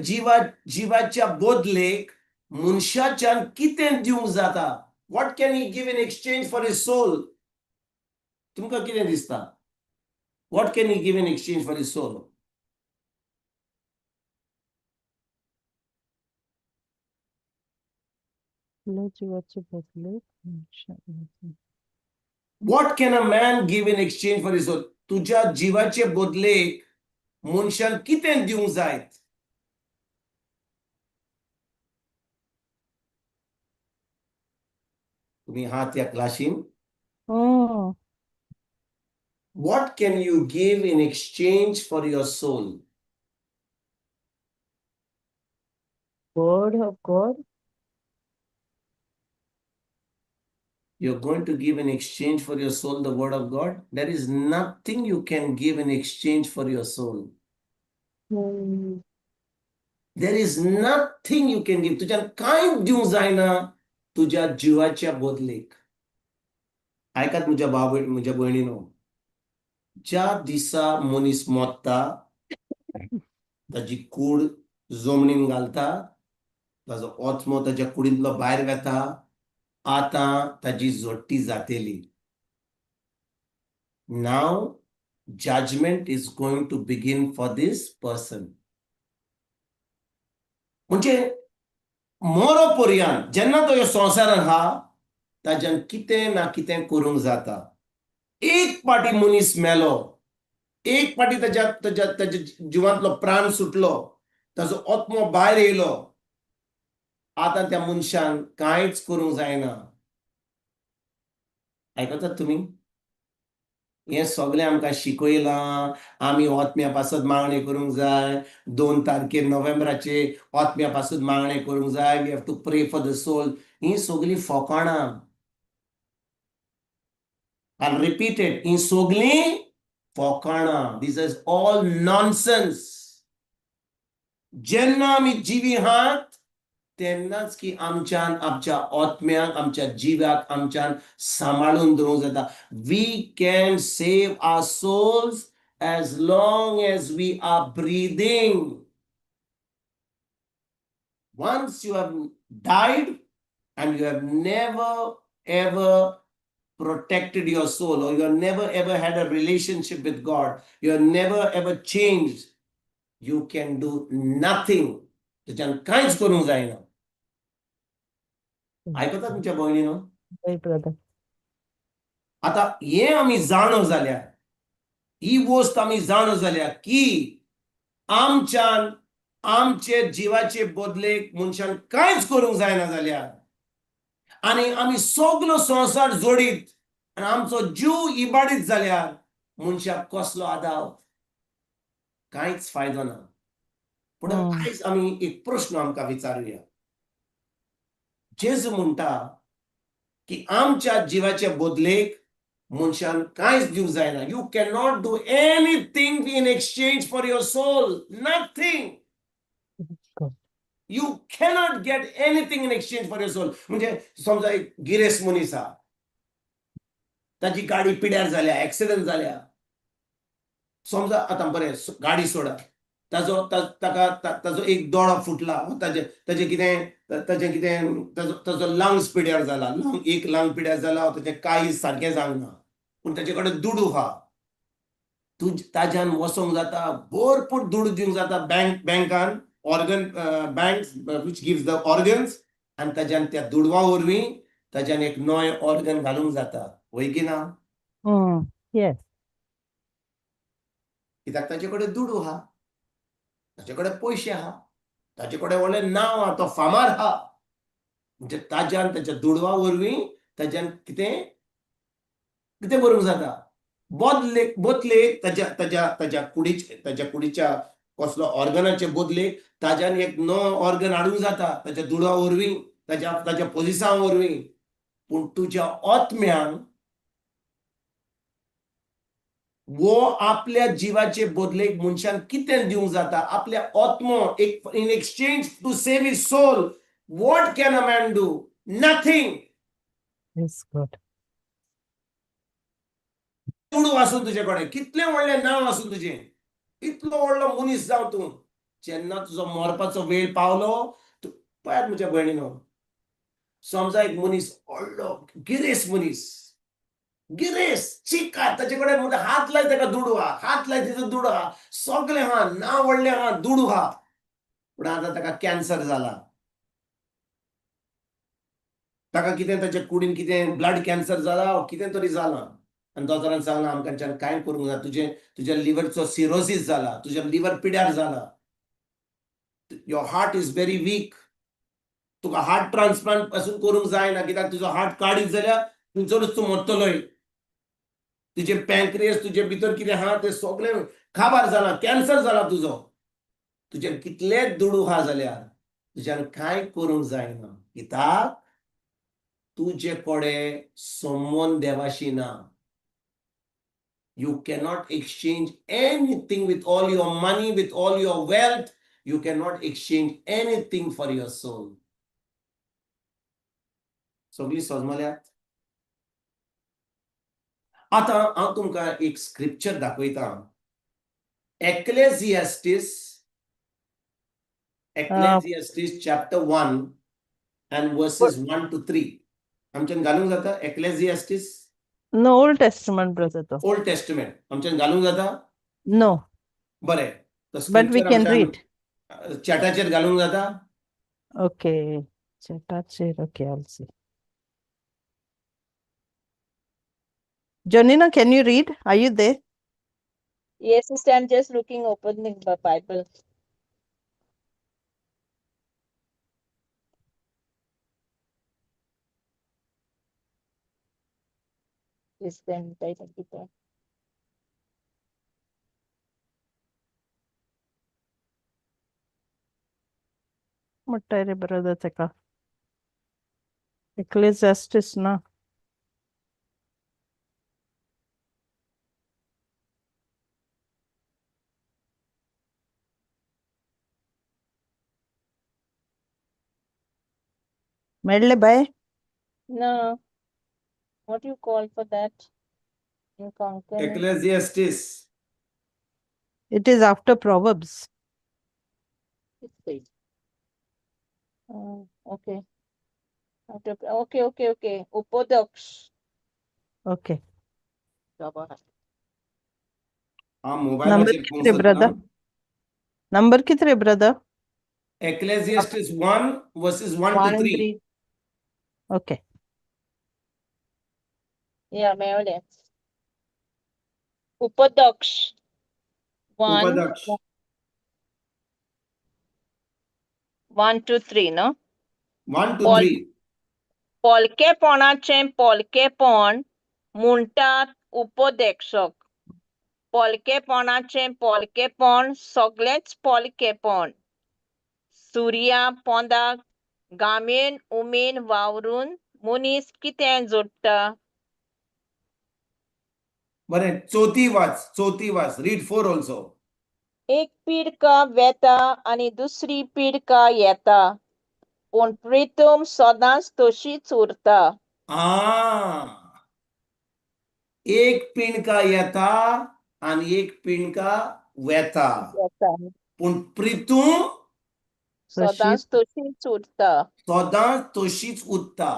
D: जिवाच्या बदलेक मनशाच्यान कितें दिवंक जाता? What can he give in exchange for his soul? तुमकां कितें दिसता? What can he give in exchange for his soul?
B: जिवाचे बदलेक मनशान.
D: What can a man give in exchange for his soul? तुझ्या जिवाचे बदलेक मनशान कितें दिवंक जायत? तुम्ही आहात ह्या क्लासीन? What can you give in exchange for your soul?
E: Word of God.
D: You're going to give in exchange for your soul the word of God? There is nothing you can give in exchange for your soul. There is nothing you can give. तुझ्यान कांय दिवंक जायना तुझ्या जिवाच्या बदलेक. आयकात म्हज्या भाव म्हज्या भयणीनो, ज्या दिसा मनीस मोत्ता ताजी कूड जमनीन घालता, ताजो आत्मो ताज्या कुडींतलो भायर वेता, आतां ताजी जोडटी जातेली. Now judgment is going to begin for this person. म्हणजे मरो पर्यंत जेन्ना तो ह्या संवसारान आहा ताज्यान कितें ना कितें करूंक जाता. एक पाटी मनीस मेलो, एक पाटी ताज्या ताज्या ताज्या जिवांतलो प्राण सुटलो, ताजो आत्मो भायर येयलो, आतां त्या मनशान कांयच करूंक जायना. आयकतात तुमी? हें सगळें आमकां शिकयलां. आमी आत्म्या पासत मागणें करूंक जाय. 2 तारखेर नोव्हेंबराचे आत्म्या पासत मागणें करूंक जाय. We have to pray for the soul. हीं सगळीं फोकाणां. I repeat it, हीं सगळीं फोकाणां. This is all nonsense. जेन्ना आमी जिवी आहात तेन्नाच की आमच्यान आमच्या आत्म्याक आमच्या जिवाक आमच्यान सांबाळून दवरूंक जाता. We can save our souls as long as we are breathing. Once you have died and you have never ever protected your soul, or you have never ever had a relationship with God, you have never ever changed, you can do nothing. तुज्यान कांयच करूंक जायना. आयकता तुमच्या भयणीनो?
E: Brother.
D: आतां हें आमी जाणो जाल्यार, ही वस्त आमी जाणो जाल्यार की आमच्यान आमचे जिवाचे बदलेक मनशान कांयच करूंक जायना जाल्यार, आनी आमी सगलो संवसार जोडीत आनी आमचो जीव इबाडीत जाल्यार मनशाक कसलो आदाव? कांयच फायदो ना. पूण आयज आमी एक प्रश्न आमकां विचारुया. जेजू म्हणटा की आमच्या जिवाच्या बदलेक मनशान कांयच दिवंक जायना. You can not do anything in exchange for your soul. Nothing. You cannot get anything in exchange for your soul. म्हणजे समजा एक गिरेस्त मनीस आहा, ताजी गाडी पिड्यार जाल्या, एक्सिडंट जाल्या. समजा आतां बरें, गाडी सोडा, ताजो ताका ताजो एक दोळो फुटला, ताजे ताजें कितें, ताजें कितें, ताजो ताजो लंग्स पिड्यार जाला, लंग, एक लंग पिड्यार जाला, ताजें काळीज सारकें जावंक ना, पूण ताजे कडेन दुडू आहा. तुज ताज्यान वचोंक जाता, भरपूर दुडू दिवंक जाता बँक बँकान, organ bank which gives the organs, आनी ताज्यान त्या दुडवा वरवीं ताज्यान एक नवें ऑर्गन घालूंक जाता, वय की ना?
B: येस.
D: कित्याक ताजे कडेन दुडू आहा, ताजे कडेन पयशे आहा, ताजे कडेन व्हडलें नांव आहा, तो फामार आहा. म्हणजे ताज्यान, ताच्या दुडवा वरवीं ताज्यान कितें कितें करूंक जाता, बदलेक बदलेक ताज्या ताज्या ताज्या कुडीचे, ताज्या कुडीच्या कसलो ऑर्गनाचे बदलेक ताज्यान एक नवो ऑर्गन हाडूंक जाता, ताज्या दुडवा वरवीं, ताज्या ताज्या पोजिसां वरवीं. पूण तुज्या आत्म्यांक वो आपल्या जिवाचे बदलेक मनशान कितें दिवंक जाता, आपल्या आत्मो एक, in exchange to save his soul, what can a man do? Nothing.
B: Yes God.
D: दुडू आसूं तुजे कडेन, कितलें व्हडलें नांव आसूं तुजें, इतलो व्हडलो मनीस जावं तूं, जेन्ना तुजो मरपाचो वेळ पावलो, तूं पळयात म्हज्या भयणीनो, समजा एक मनीस व्हडलो गिरेस्त मनीस, गिरेस्त चिकात, ताचे कडेन म्हणटा हात लाय ताका दुडू आहा, हात लाय तिचो दुडू आहा, सगळें आहा, नांव व्हडलें आहा, दुडू आहा, पूण आतां ताका कॅन्सर जाला, ताका कितें ताच्या कुडीन कितें ब्लड कॅन्सर जाला, कितें तरी जालां, आनी दोतोरान सांगलां आमकांच्यान कांय करूंक ना, तुजें तुज्या लिवरचो सिरोसीस जाला, तुजें लिवर पिड्यार जाला, your heart is very weak, तुका हार्ट ट्रान्सप्लांट पासून करूंक जायना, कित्याक तुजो हार्ट काडीत जाल्यार थंयसरूच तूं मरतलोय, तुजें पँक्रियस तुजे भितर कितें आहा तें सगळें काबार जाला, कॅन्सर जाला तुजो, तुजें कितलेच दुडू आहा जाल्यार तुज्यान कांय करूंक जायना, कित्याक तुजे कडेन संबंद देवाशी ना. You cannot exchange anything with all your money, with all your wealth. You cannot exchange anything for your soul. सगळी सजमल्यात. आतां हांव तुमकां एक स्क्रिप्चर दाखयता, Ecclesiastes, Ecclesiastes chapter 1 and verses 1 to 3. आमच्यान घालूंक जाता एक्लेजियास्टीस?
B: No, old testament brother तो.
D: ओल्ड टेस्टमेंट आमच्यान घालूंक जाता?
B: नो.
D: बरें.
B: But we can read.
D: चॅटाचेर घालूंक जाता?
B: ओके, चॅटाचेर, okay, I'll see. Janina, can you read? Are you there?
A: Yes, sister, I'm just looking, opening the Bible. Yes, then title kita.
B: म्हणटा रे ब्रदर तेका, Ecclesiastes ना? मेळ्ळे बाय?
A: No. What do you call for that? In Konkani?
D: Ecclesiastes.
B: It is after Proverbs.
A: It's wait. Okay. Okay. Upodaksh.
B: Okay.
D: हा.
B: नंबर
D: मोबायलाचेर
B: कितले ब्रदर? नंबर कितले brother?
D: Ecclesiastes 1 verses 1 to
E: 1 and
D: 3.
E: 3.
B: Okay.
A: Yeah, मेवले. उपदक्ष. 1,
D: उपदक्ष.
A: 1, 2, 3, no?
D: 1 to
A: Paul.
D: 3.
A: पोलकेपणाचें पोलकेपण म्हणटात उपदेक्षक, पोलकेपणाचें पोलकेपण सगळेंच पोलकेपण. सुर्या पोंदाक गामेन उमेन वावरून मनीस कितें जोडटा?
D: बरें, चवथी वाच, चवथी वाच. Read 4 also.
A: एक पिडका वेता आनी दुसरी पिडका येता, पूण प्रितम सदांच तशीच उरता.
D: आ. एक पिणका येता आनी एक पिणका वेता,
A: येता.
D: पूण प्रितूम
A: सदांच तशीच उरता.
D: सदांच तशीच उरता.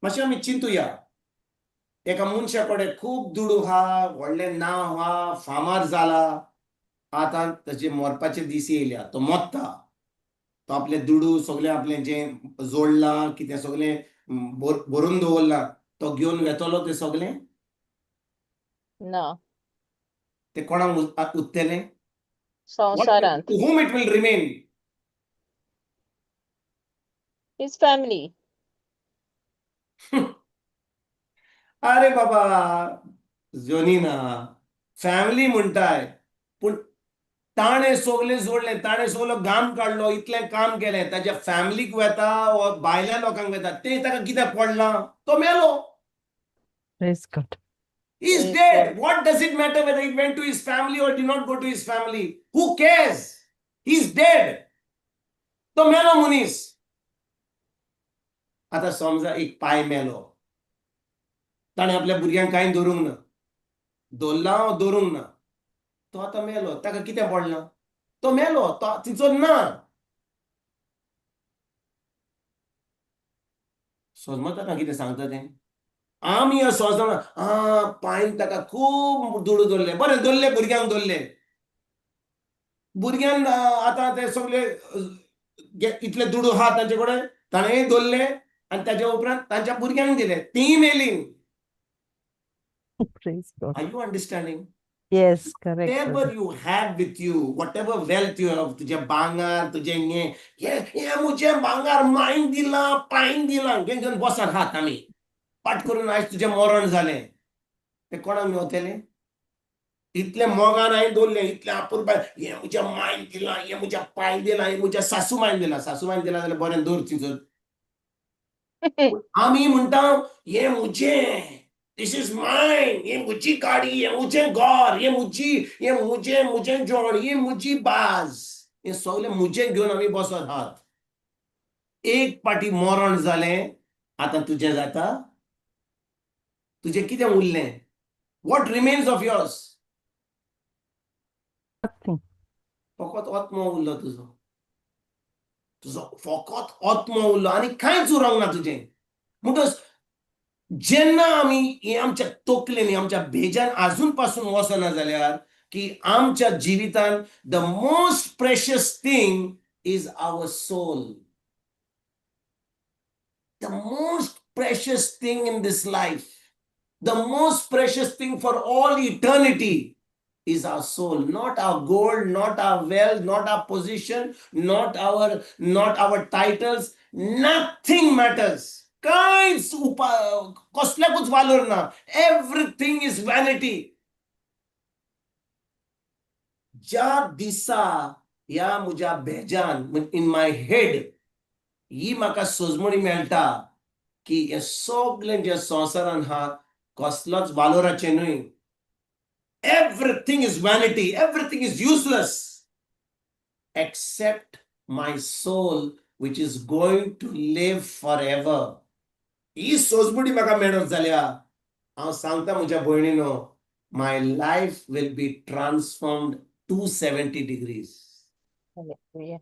D: मातशें आमी चिंतुया, एका मनशा कडेन खूब दुडू आहा, व्हडलें नांव आहा, फामाद जाला, आतां ताचे मरपाचे दीस येयल्या, तो मरता, तो आपले दुडू सगळें आपलें जें जोडलां कितें सगळें भरून दवरलां, तो घेवन वेतलो तें सगळें?
A: ना.
D: तें कोणाक उरतलें?
A: संवसारांत.
D: To whom it will remain?
A: His family.
D: अरे बाबा जोनीना, फॅमिली म्हणटाय, पूण ताणें सगळें जोडलें, ताणें सगलो घाम काडलो, इतलें काम केलें, ताच्या फॅमिलीक वेता वा भायल्या लोकांक वेता, तें ताका कित्याक पडलां? तो मेलो.
B: Praise God.
D: He is
A: Praise
D: dead.
A: God.
D: What does it matter whether it went to his family or did not go to his family? Who cares? He is dead. तो मेलो मनीस. आतां समजा एक पाय मेलो, ताणें आपल्या भुरग्यांक कांय दवरूंक ना, दवरलां वा दवरूंक ना, तो आतां मेलो, ताका कितें पडलां? तो मेलो, तो तिचो ना. समजता ना कितें सांगता तें? आमी संवसारान आ पायन ताका खूब दुडू दवरले, बरें दवरले, भुरग्यांक दवरले, भुरग्यान आतां ते सगळे इतले दुडू आहा तांचे कडेन, ताणें दवरले आनी ताच्या उपरांत तांच्या भुरग्यांक दिले, तीं मेलीं.
B: Praise God.
D: Are you understanding?
B: Yes, correct,
D: Whatever
B: brother.
D: you have with you, whatever wealth you have, तुझे भांगार, तुझे हे हे हे मुझे भांगार मायन दिलां, पायन दिलां, घेवन घेवन बसात हात आमी पाट करून आयज तुजें मरण जालें, तें कोणाक मेवतलें? इतलें मोगान हांवें दवरलें, इतलें अपुरबाय, हें म्हज्या मायन दिलां, हें म्हज्या पायन दिलां, हें म्हज्या सासू मायन दिलां. सासू मायन दिलां जाल्यार बरें दवर तिजो. आमी म्हणटा हें म्हजें, this is mine, हें म्हजी गाडी, हें म्हजें घर, हें म्हजी, हें म्हजें, म्हजें जेवण, ही म्हजी बाज, हें सगळें म्हजें घेवन आमी बसत हात. एक पाटी मरण जालें, आतां तुजें जाता? तुजें कितें उरलें? What remains of yours?
B: Nothing.
D: फकत आत्मो उरलो तुजो, तुजो फकत आत्मो उरलो आनी कांयच उरोंक ना तुजें. म्हणटच जेन्ना आमी हे आमच्या तकलेन, आमच्या भेजान आजून पासून वचना जाल्यार की आमच्या जिवितान the most precious thing is our soul. The most precious thing in this life, the most precious thing for all eternity is our soul, not our gold, not our wealth, not our position, not our titles. Nothing matters. कांयच उपा कसल्याकूच वालोर ना. Everything is vanity. ज्या दिसा ह्या म्हज्या भेजान, इन my head, ही म्हाका सजमणी मेळटा की हे सगळें जे संवसारान आहा कसलोच वालोराचें न्हय. Everything is vanity, everything is useless except my soul, which is going to live forever. ही सोजमणी म्हाका मेळत जाल्यार हांव सांगता म्हज्या भयणीनो, my life will be transformed 270 degrees.
A: Hallelujah.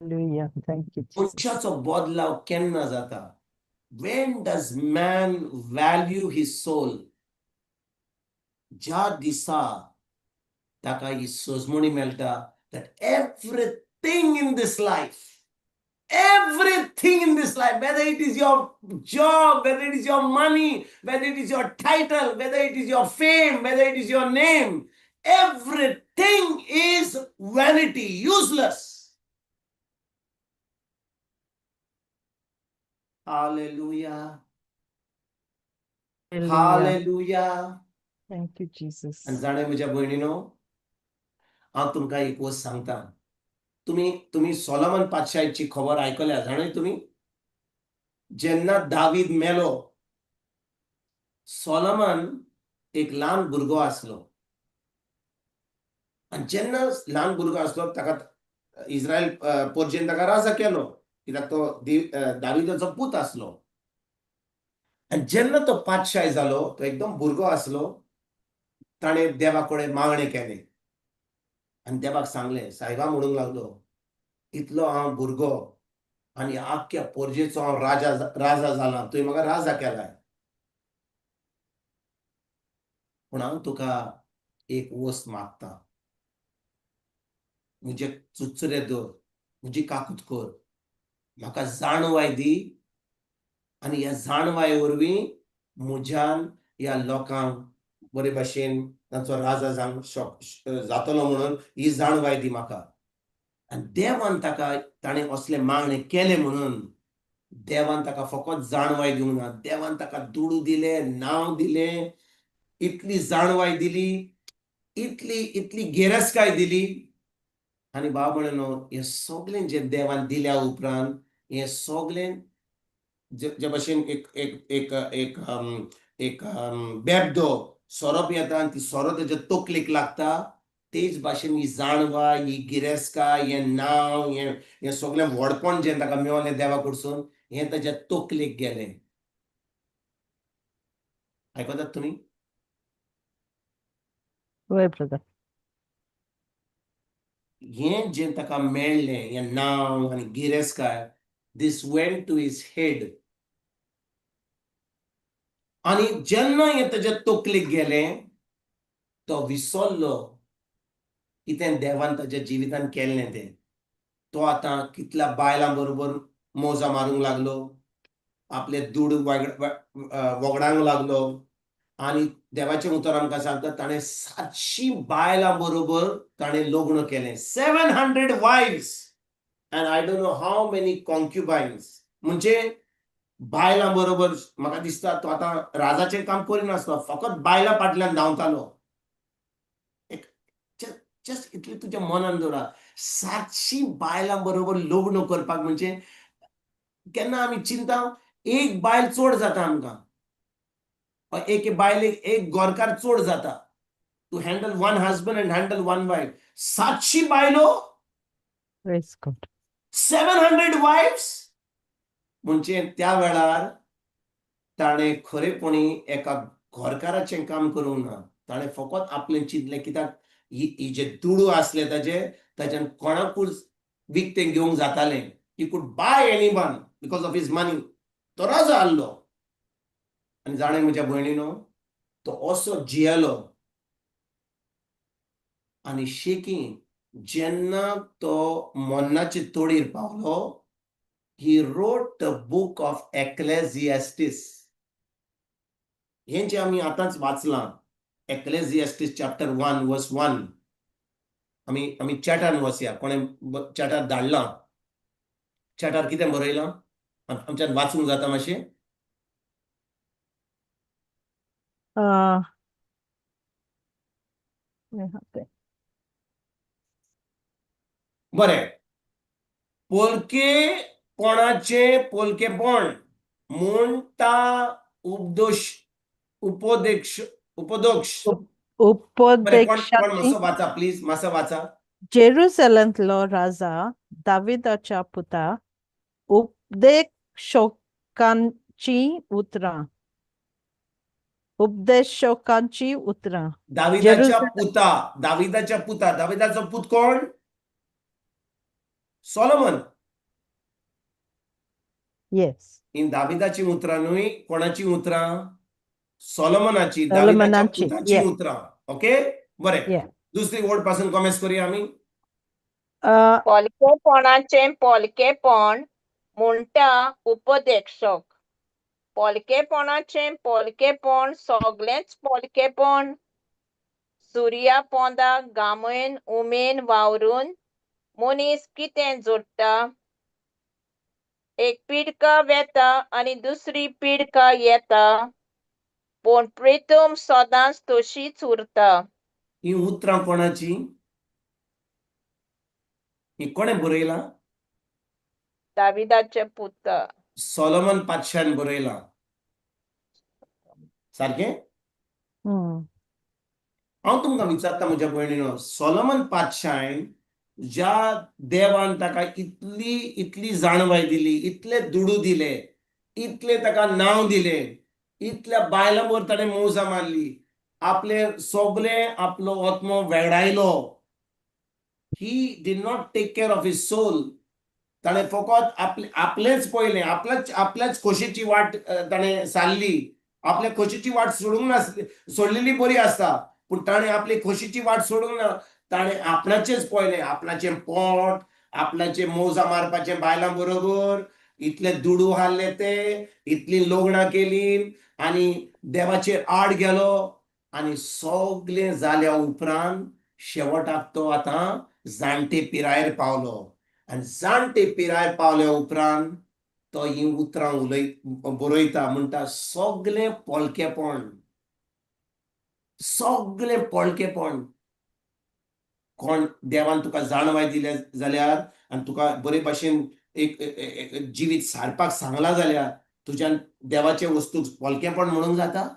B: Hallelujah. Thank you, Jesus.
D: मनशाचो बदलाव केन्ना जाता? When does man value his soul? ज्या दिसा ताका ही सजमणी मेळटा that everything in this life, everything in this life, whether it is your job, whether it is your money, whether it is your title, whether it is your fame, whether it is your name, everything is vanity, useless. Hallelujah.
B: Hallelujah.
D: Hallelujah.
B: Thank you, Jesus.
D: आनी जाणा म्हज्या भयणीनो, हांव तुमकां एक वस्त सांगता. तुमी तुमी सोलोमन पातशाहीची खबर आयकल्या जाणा तुमी? जेन्ना दावीद मेलो, सोलोमन एक ल्हान भुरगो आसलो, आनी जेन्ना ल्हान भुरगो आसलो ताका इस्रायल पोरजेन ताका राजा केलो. कित्याक तो दाविदाचो पूत आसलो. आनी जेन्ना तो पातशाय जालो, तो एकदम भुरगो आसलो, ताणें देवा कडेन मागणें केलें आनी देवाक सांगलें, सायबा म्हणूंक लागलो, इतलो हांव भुरगो आनी आख्ख्या पोरजेचो हांव राजा राजा जाला, तुवें म्हाका राजा केलाय, पूण हांव तुका एक वस्त मागता, म्हजे चुचरे धर, म्हजी काकूत कर, म्हाका जाणवाय दी आनी ह्या जाणवाय वरवीं म्हज्यान ह्या लोकांक बरे भाशेन तांचो राजा जावंक जातलो, म्हणून ही जाणवाय दी म्हाका. आनी देवान ताका, ताणें असलें मागणें केलें म्हणून देवान ताका फकत जाणवाय दिवंक ना, देवान ताका दुडू दिले, नांव दिलें, इतली जाणवाय दिली, इतली इतली गिरेस्तकाय दिली. आनी भाव भयणीनो, हें सगळें जें देवान दिल्या उपरांत हें सगळें जे भाशेन एक एक एक एक एक बेबदो सोरोप येता आनी ती सोरो तेच्या तकलेक लागता, तेच भाशेन ही जाणवाय, ही गिरेस्तकाय, हें नांव, हें हें सगळें व्हडपण जें ताका मेवलें देवा कडसून, हें ताच्या तकलेक गेलें. आयकतात तुमी?
B: वय ब्रदर.
D: हें जें ताका मेळ्ळें, हें नांव आनी गिरेस्तकाय, this went to his head. आनी जेन्ना हें ताच्या तकलेक गेलें, तो विसरलो कितें देवान ताच्या जिवितान केल्लें तें. तो आतां कितल्या बायलां बरोबर मोजा मारूंक लागलो, आपले दुडू वगडावंक लागलो. आनी देवाचें उतर आमकां सांगता, ताणें 700 बायलां बरोबर ताणें लग्न केलें, 700 wives and I don't know how many concubines. म्हणजे बायलां बरोबर, म्हाका दिसता तो आतां राजाचें काम करिनासलो, फकत बायलां फाटल्यान धांवतालो. एक जस्ट इतलें तुज्या मनान दवरा, 700 बायलां बरोबर लग्न करपाक म्हणजे केन्ना आमी चिंता, एक बायल चड जाता आमकां, एक बायलेक एक गोरकार चड जाता, to handle one husband and handle one wife. 700 बायलो.
B: Praise God.
D: 700 wives. म्हणजे त्या वेळार ताणें खरेपणी एका घरकाराचें काम करूंक ना, ताणें फकत आपलें चिंतलें, कित्याक ही जे दुडू आसले ताजे, ताच्यान कोणाकूच विकतें घेवंक जातालें. He could buy anyone because of his money. तो राजा आहलो. आनी जाणें म्हज्या भयणीनो, तो असो जियेलो आनी शेकी जेन्ना तो मरणाचे तडीर पावलो, he wrote the book of Ecclesiastes. हें जें आमी आतांच वाचलां, एक्लेजिएस्टीस चॅप्टर 1 वर्स 1. आमी चॅटान वचया. कोणें चॅटार धाडलां? चॅटार कितें बरयलां आमच्यान वाचूंक जाता मातशें?
B: आहा तें.
D: बरें, पोलकेपणाचें पोलकेपण म्हणटा उपदोश उपदेक्ष उपदोक्ष. बरें, कोण कोण
B: उपदेशाची.
D: मातसो वाचा प्लीज, मातसो वाचा.
B: जेरुसलेमांतलो राजा दाविदाच्या पुता उपदेशकांची उतरां, उपदेशकांची उतरां.
D: दाविदाच्या
B: जेरुसलेम.
D: पुता, दाविदाच्या पुता. दाविदाचो पूत कोण? सोलोमन.
B: येस.
D: ही दाविदाची उतरां न्हय. कोणाची उतरां? सोलोमनाची, दाविदाच्या
B: सोलोमनाची.
D: पुताची उतरां. ओके, बरें. दुसरी ओळ पासून कॉमेन्स करूया आमी.
A: पोलकेपणाचें पोलकेपण म्हणटा उपदेशक, पोलकेपणाचें पोलकेपण सगळेंच पोलकेपण. सुर्या पोंदा घामेन उमेन वावरून मनीस कितें जोडटा? एक पिडका वेता आनी दुसरी पिडका येता, पूण प्रितम सदांच तशीच उरता.
D: ही उतरां कोणाची? ही कोणें बरयलां?
A: दाविदाचे पुता.
D: सोलोमन पातशान बरयलां, सारकें?
B: हम्म.
D: हांव तुमकां विचारता म्हज्या भयणीनो, सोलोमन पातशायन ज्या देवान ताका इतली इतली जाणवाय दिली, इतले दुडू दिले, इतले ताका नांव दिले, इतल्या बायलां बरोबर ताणें मौजा मारली, आपले सगळे आपलो आत्मो वेगळायलो. He did not take care of his soul. ताणें फकत आपले आपलेंच पळयलें, आपल्याच आपल्याच खोशेची वाट ताणें सारली. आपल्या खोशेची वाट सोडूंक नासली, सोडलेली बरी आसता, पूण ताणें आपली खोशेची वाट सोडूंक ना. ताणें आपणाचेंच पळयलें, आपणाचें पोट, आपणाचें मौजा मारपाचें बायलां बरोबर, इतले दुडू हाडले ते, इतली लग्नां केली आनी देवाचेर आड गेलो. आनी सगलें जाल्या उपरांत शेवटाक तो आतां जाणटे पिरायेर पावलो. आनी जाणटे पिरायेर पावल्या उपरांत तो हीं उतरां उलय बरयता, म्हणटा सगलें पोलकेपण, सगलें पोलकेपण. कोण देवान तुका जाणवाय दिल्या जाल्यार आनी तुका बरे भाशेन एक जिवीत सारपाक सांगलां जाल्यार तुज्यान देवाचे वस्तूक पोलकेपण म्हणूंक जाता?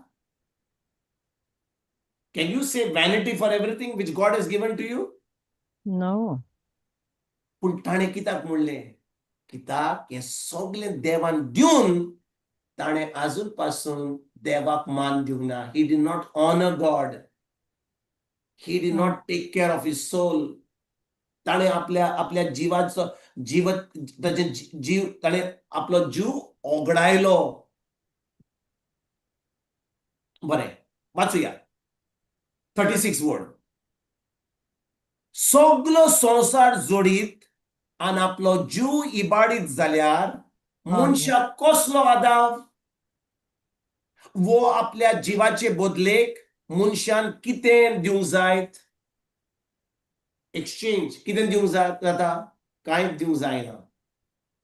D: Can you say vanity for everything which God has given to you?
B: No.
D: पूण ताणें कित्याक म्हणलें? कित्याक हें सगलें देवान दिवन ताणें आजून पासून देवाक मान दिवंक ना. He did not honour God. He did not take care of his soul. ताणें आपल्या आपल्या जिवाचो जीव, ताचे जीव, ताणें आपलो जीव ओगडायलो. बरें, वाचुया 36 वर्ड. सगलो संवसार जोडीत आनी आपलो जीव इबाडीत जाल्यार मनशाक कसलो आदाव? वो आपल्या जिवाचे बदलेक मनशान कितें दिवंक जायत? एक्सचेंज कितें दिवंक जाता? कांयच दिवंक जायना.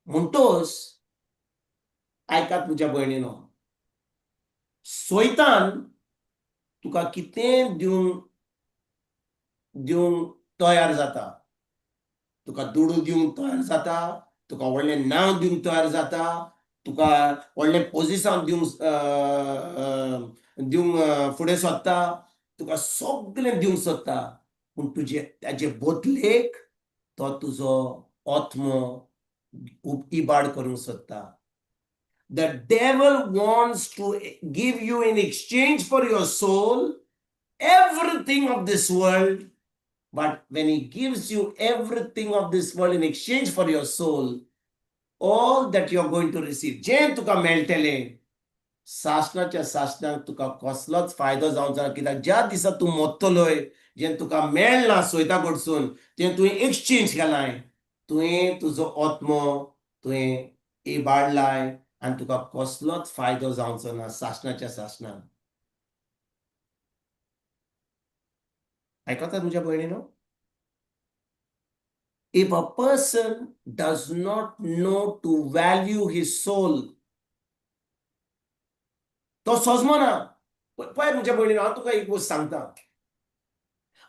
D: म्हणटोच आयकात म्हज्या भयणीनो, सोयतान तुका कितें दिवंक दिवंक तयार जाता. तुका दुडू दिवंक तयार जाता, तुका व्हडलें नांव दिवंक तयार जाता, तुका व्हडलें पोजिसांव दिवंक दिवंक फुडें सोदता, तुका सगळें दिवंक सोदता. पूण तुजे ताजे बदलेक तो तुजो आत्मो इबाड करूंक सोदता. The devil wants to give you in exchange for your soul everything of this world. But when he gives you everything of this world in exchange for your soul, all that you're going to receive, जें तुका मेळटलें सासणाच्या सासणाक तुका कसलोच फायदो जावचो ना. कित्याक ज्या दिसा तूं मोत्तलोय, जें तुका मेळना सोयता कडसून, तें तुवें एक्सचेंज केलाय, तुवें तुजो आत्मो तुवें इबाडलाय आनी तुका कसलोच फायदो जावचो ना सासणाच्या सासणाक. आयकता तुमच्या भयणीनो? If a person does not know to value his soul, तो सोजमना. पळय म्हज्या भयणीनो, हांव तुका एक गोश्ट सांगता.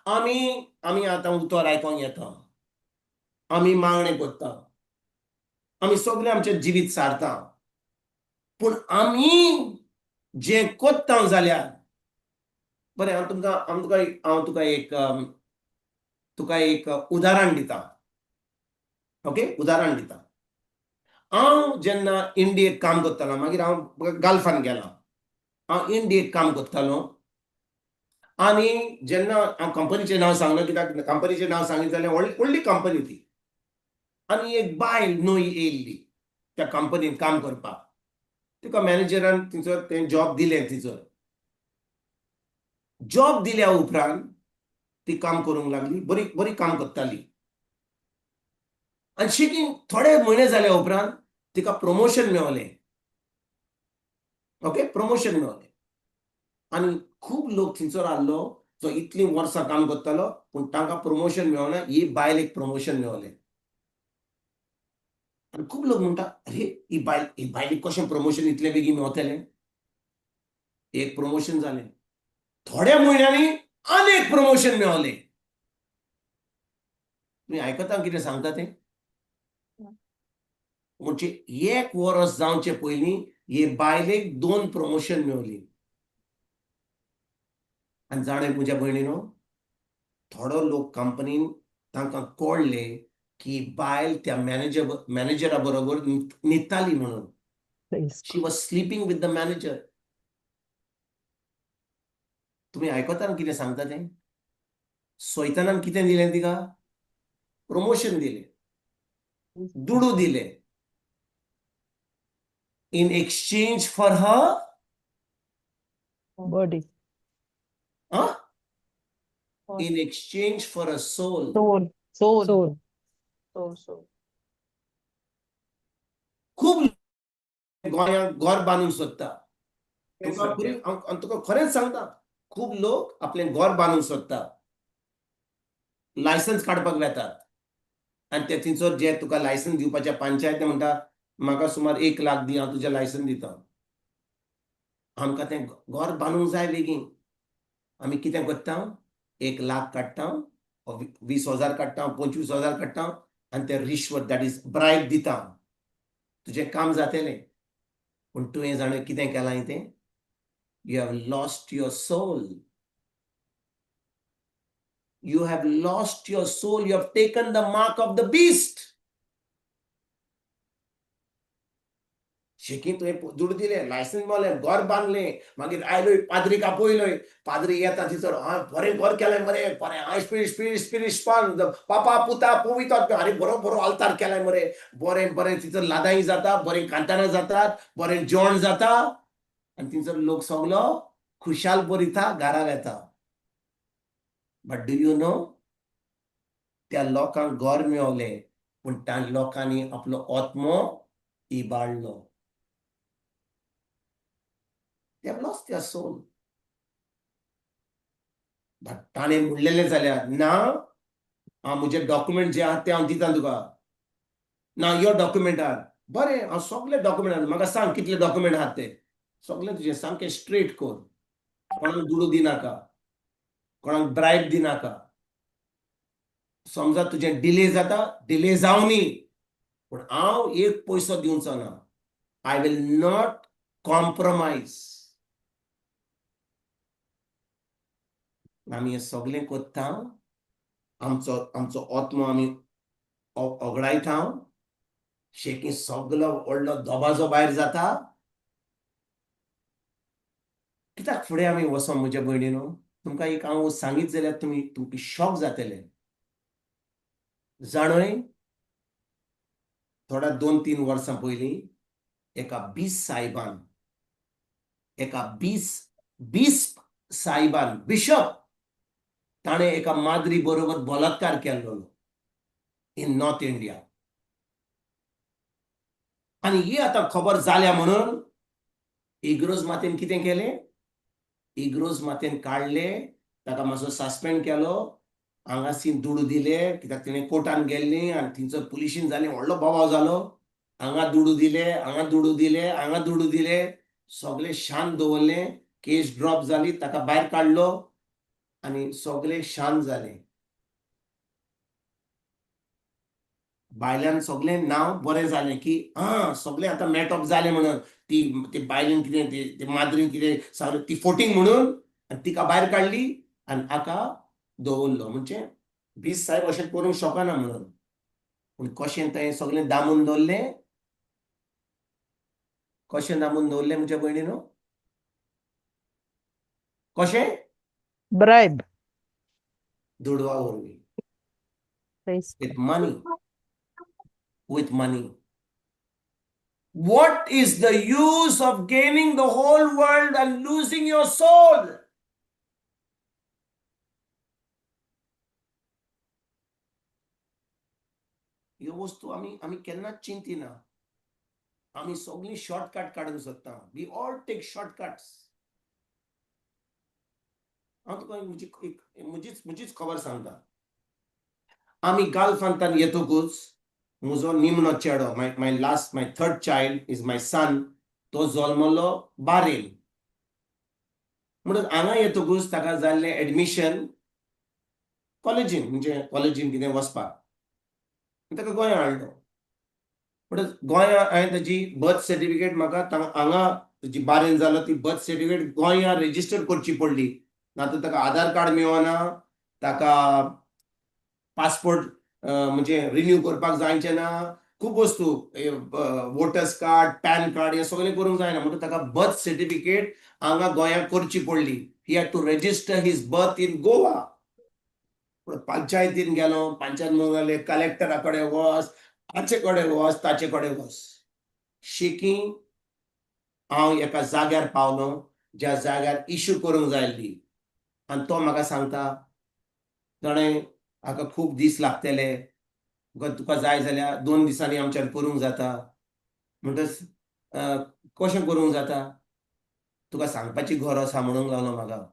D: आमी आमी आतां उतर आयकोंक येता, आमी मागणें करता, आमी सगळें आमचें जिवीत सारता, पूण आमी जें कोत्ता जाल्यार बरें, हांव तुमकां हांव तुका हांव तुका एक तुका एक उदाहरण दिता. ओके, उदाहरण दिता. हांव जेन्ना इंडियेक काम करतालो, मागीर हांव गाल्फान गेलां. हांव इंडियेक काम करतालो आनी जेन्ना हांव कंपनीचें नांव सांगना, कित्याक कंपनीचें नांव सांगित जाल्यार व्हडली व्हडली कंपनी ती. आनी एक बायल न्हय येयल्ली त्या कंपनीन काम करपाक. तिका मॅनेजरान तिचो तें जॉब दिलें. तिचो जॉब दिल्या उपरांत ती काम करूंक लागली, बरी बरी काम करताली. आनी शिकी थोडे म्हयने जाल्या उपरांत तिका प्रमोशन मेवलें. ओके, प्रमोशन मेवलें. आनी खूब लोक थंयसर आहलो जो इतलीं वर्सां काम करतालो, पूण तांकां प्रमोशन मेवना, ही बायलेक प्रमोशन मेवलें. आनी खूब लोक म्हणटा, अरे ही बायल, ही बायलेक कशें प्रमोशन इतलें बेगीन मेवतलें? एक प्रमोशन जालें, थोड्या म्हयन्यांनी आनी एक प्रमोशन मेवलें. तुमी आयकता कितें सांगता तें? म्हणजे एक वर्स जावचे पयलीं हे बायलेक 2 प्रमोशन मेवली. आनी जाणें म्हज्या भयणीनो, थोडो लोक कंपनीन तांकां कळ्ळें की बायल त्या मॅनेजरा बरोबर न्हिदताली म्हणून.
B: Praise
D: She was sleeping with the manager. तुमी आयकता न्हू कितें सांगता तें? सैतानान कितें दिलें तिका? प्रमोशन दिलें, दुडू दिले, in exchange for her
B: body.
D: In exchange for a soul.
B: Soul.
E: Soul.
B: Soul.
A: So so.
D: खूब गोंयांत घर बांदूंक सोदता. तुका हांव तुका खरेंच सांगता, खूब लोक आपलें घर बांदूंक सोदता, लायसन्स काडपाक वेतात आनी ते थंयसर जे तुका लायसन्स दिवपाचे पंचायत म्हणटा म्हाका सुमार 1 लाख दी, हांव तुजें लायसन्स दिता. आमकां तें घर बांदूंक जाय बेगीन. आमी कितें करता, 1 लाख काडटा, 20,000 काडटा, 25,000 काडटा आनी ते रिश्वत, that is bribe दिता, तुजें काम जातलें. पूण तुवें जाणें कितें केलां तें? You have lost your soul. You have lost your soul. You have taken the mark of the beast. शेकी तुवें दुडू दिले, लायसन्स मेळ्ळें, घर बांदलें, मागीर आयलोय पाद्रीक आपयलोय, पाद्री येता थंयसर, हांवें बरें घर केलें मरे, बरें हांवें स्पिरीट स्पिरीट स्पिरीट स्पान पापा पुता पवित्र, आरे बरो बरो आल्तार केलाय मरे, बरें बरें थंयसर लादाई जाता, बरें कांतारां जातात, बरें जेवण जाता आनी थंयसर लोक सगलो खुशाल बरिता घरा वेता. बट do you know, त्या लोकांक घर मेवलें पूण त्या लोकांनी आपलो आत्मो इबाडलो. They have lost their soul. But ताणें म्हणलेलें जाल्यार ना, हांव म्हजे डॉक्युमेंट जे आहा ते हांव दिता तुका, ना यो डॉक्युमेंट आहा, बरें हांव सगळे डॉक्युमेंट आहा, म्हाका सांग कितले डॉक्युमेंट आहात ते, सगळे तुजें सामकें स्ट्रेट कर, कोणाक दुडू दिनाका, कोणाक ब्रायब दिनाका. समजा तुजें डिले जाता, डिले जावनी, पूण हांव एक पयसो दिवचो ना. I will not compromise. आमी हें सगळें करता, आमचो आमचो आत्मो आमी ओगडायता, शेकी सगलो व्हडलो दबाजो भायर जाता. कित्याक फुडें आमी वचों म्हज्या भयणीनो, तुमकां एक हांव सांगीत जाल्यार तुमी तुमकां शॉक जातले. जाणय, थोड्या 2-3 वर्सां पयलीं एका बीस साहेबान, एका बीस साहेबान बिशप ताणें एका माद्री बरोबर बलात्कार केल्लो इन नॉर्थ इंडिया. आनी ही आतां खबर जाल्या म्हणून इग्रोज मातेन कितें केलें, इग्रोज मातेन काडले, ताका मातसो सस्पेंड केलो, हांगासी दुडू दिले कित्याक तिणें कोर्टान गेल्ली आनी थंयसर पुलिशीन जाली, व्हडलो बोवाळ जालो, हांगा दुडू दिले, हांगा दुडू दिले, हांगा दुडू दिले, सगळे शांत दवरले, केस ड्रॉप जाली, ताका भायर काडलो आनी सगळे शांत जाले. बायल्यान सगळें नांव बरें जालें की आं सगळें आतां मॅटअप जालें म्हणून, ती बायलेन कितें ती माद्रीन कितें सांगलें ती फोटींग म्हणून, आनी तिका भायर काडली आनी हाका दवरलो. म्हणजे बीस साहेब अशें करूंक शकना म्हणून, पूण कशें तें सगळें दामून दवरलें, कशें दामून दवरलें म्हज्या भयणीनो, कशें?
B: ब्रायब,
D: दुडवा वरवीं, with money, with money. What is the use of gaining the whole world and losing your soul? ह्यो वस्तू आमी आमी केन्नाच चिंतिना. आमी सगळीं शॉर्टकट काडूंक सोदता. We all take shortcuts. हांव तुका म्हजी एक म्हजीच म्हजीच खबर सांगता. आमी गाल्फांतान येतकूच म्हजो निमणो चेडो, my my last my third child is my son, तो जल्मलो बारेल. म्हणून हांगा येतकूच ताका जाल्लें एडमिशन कॉलेजीन, म्हणजे कॉलेजीन कितें वचपाक, ताका गोंया हाडलो. म्हणटच गोंया हांवें ताजी बर्थ सर्टिफिकेट म्हाका हांगा ताजी बारेन जालो ती बर्थ सर्टिफिकेट गोंया रेजिस्टर करची पडली, ना तर ताका आधार कार्ड मेळना, ताका पासपोर्ट म्हणजे रिन्यू करपाक जायचें ना, खूब वस्तू, वोटर्स कार्ड, पॅन कार्ड हें सगळें करूंक जायना. म्हणटकच ताका बर्थ सर्टिफिकेट हांगा गोंयांत करची पडली. He had to register his birth in Goa. पंचायतीन गेलो, पंचायत म्हणूंक लागले कलेक्टरा कडेन वच, हाचे कडेन वच, ताचे कडेन वच. शेकी हांव एका जाग्यार पावलो ज्या जाग्यार इशू करूंक जाय आसली आनी तो म्हाका सांगता, जाणें हाका खूब दीस लागतले, तुका जाय जाल्यार 2 दिसांनी आमच्यान करूंक जाता. म्हणटच कशें करूंक जाता, तुका सांगपाची गरज आसा म्हणूंक लागलो म्हाका.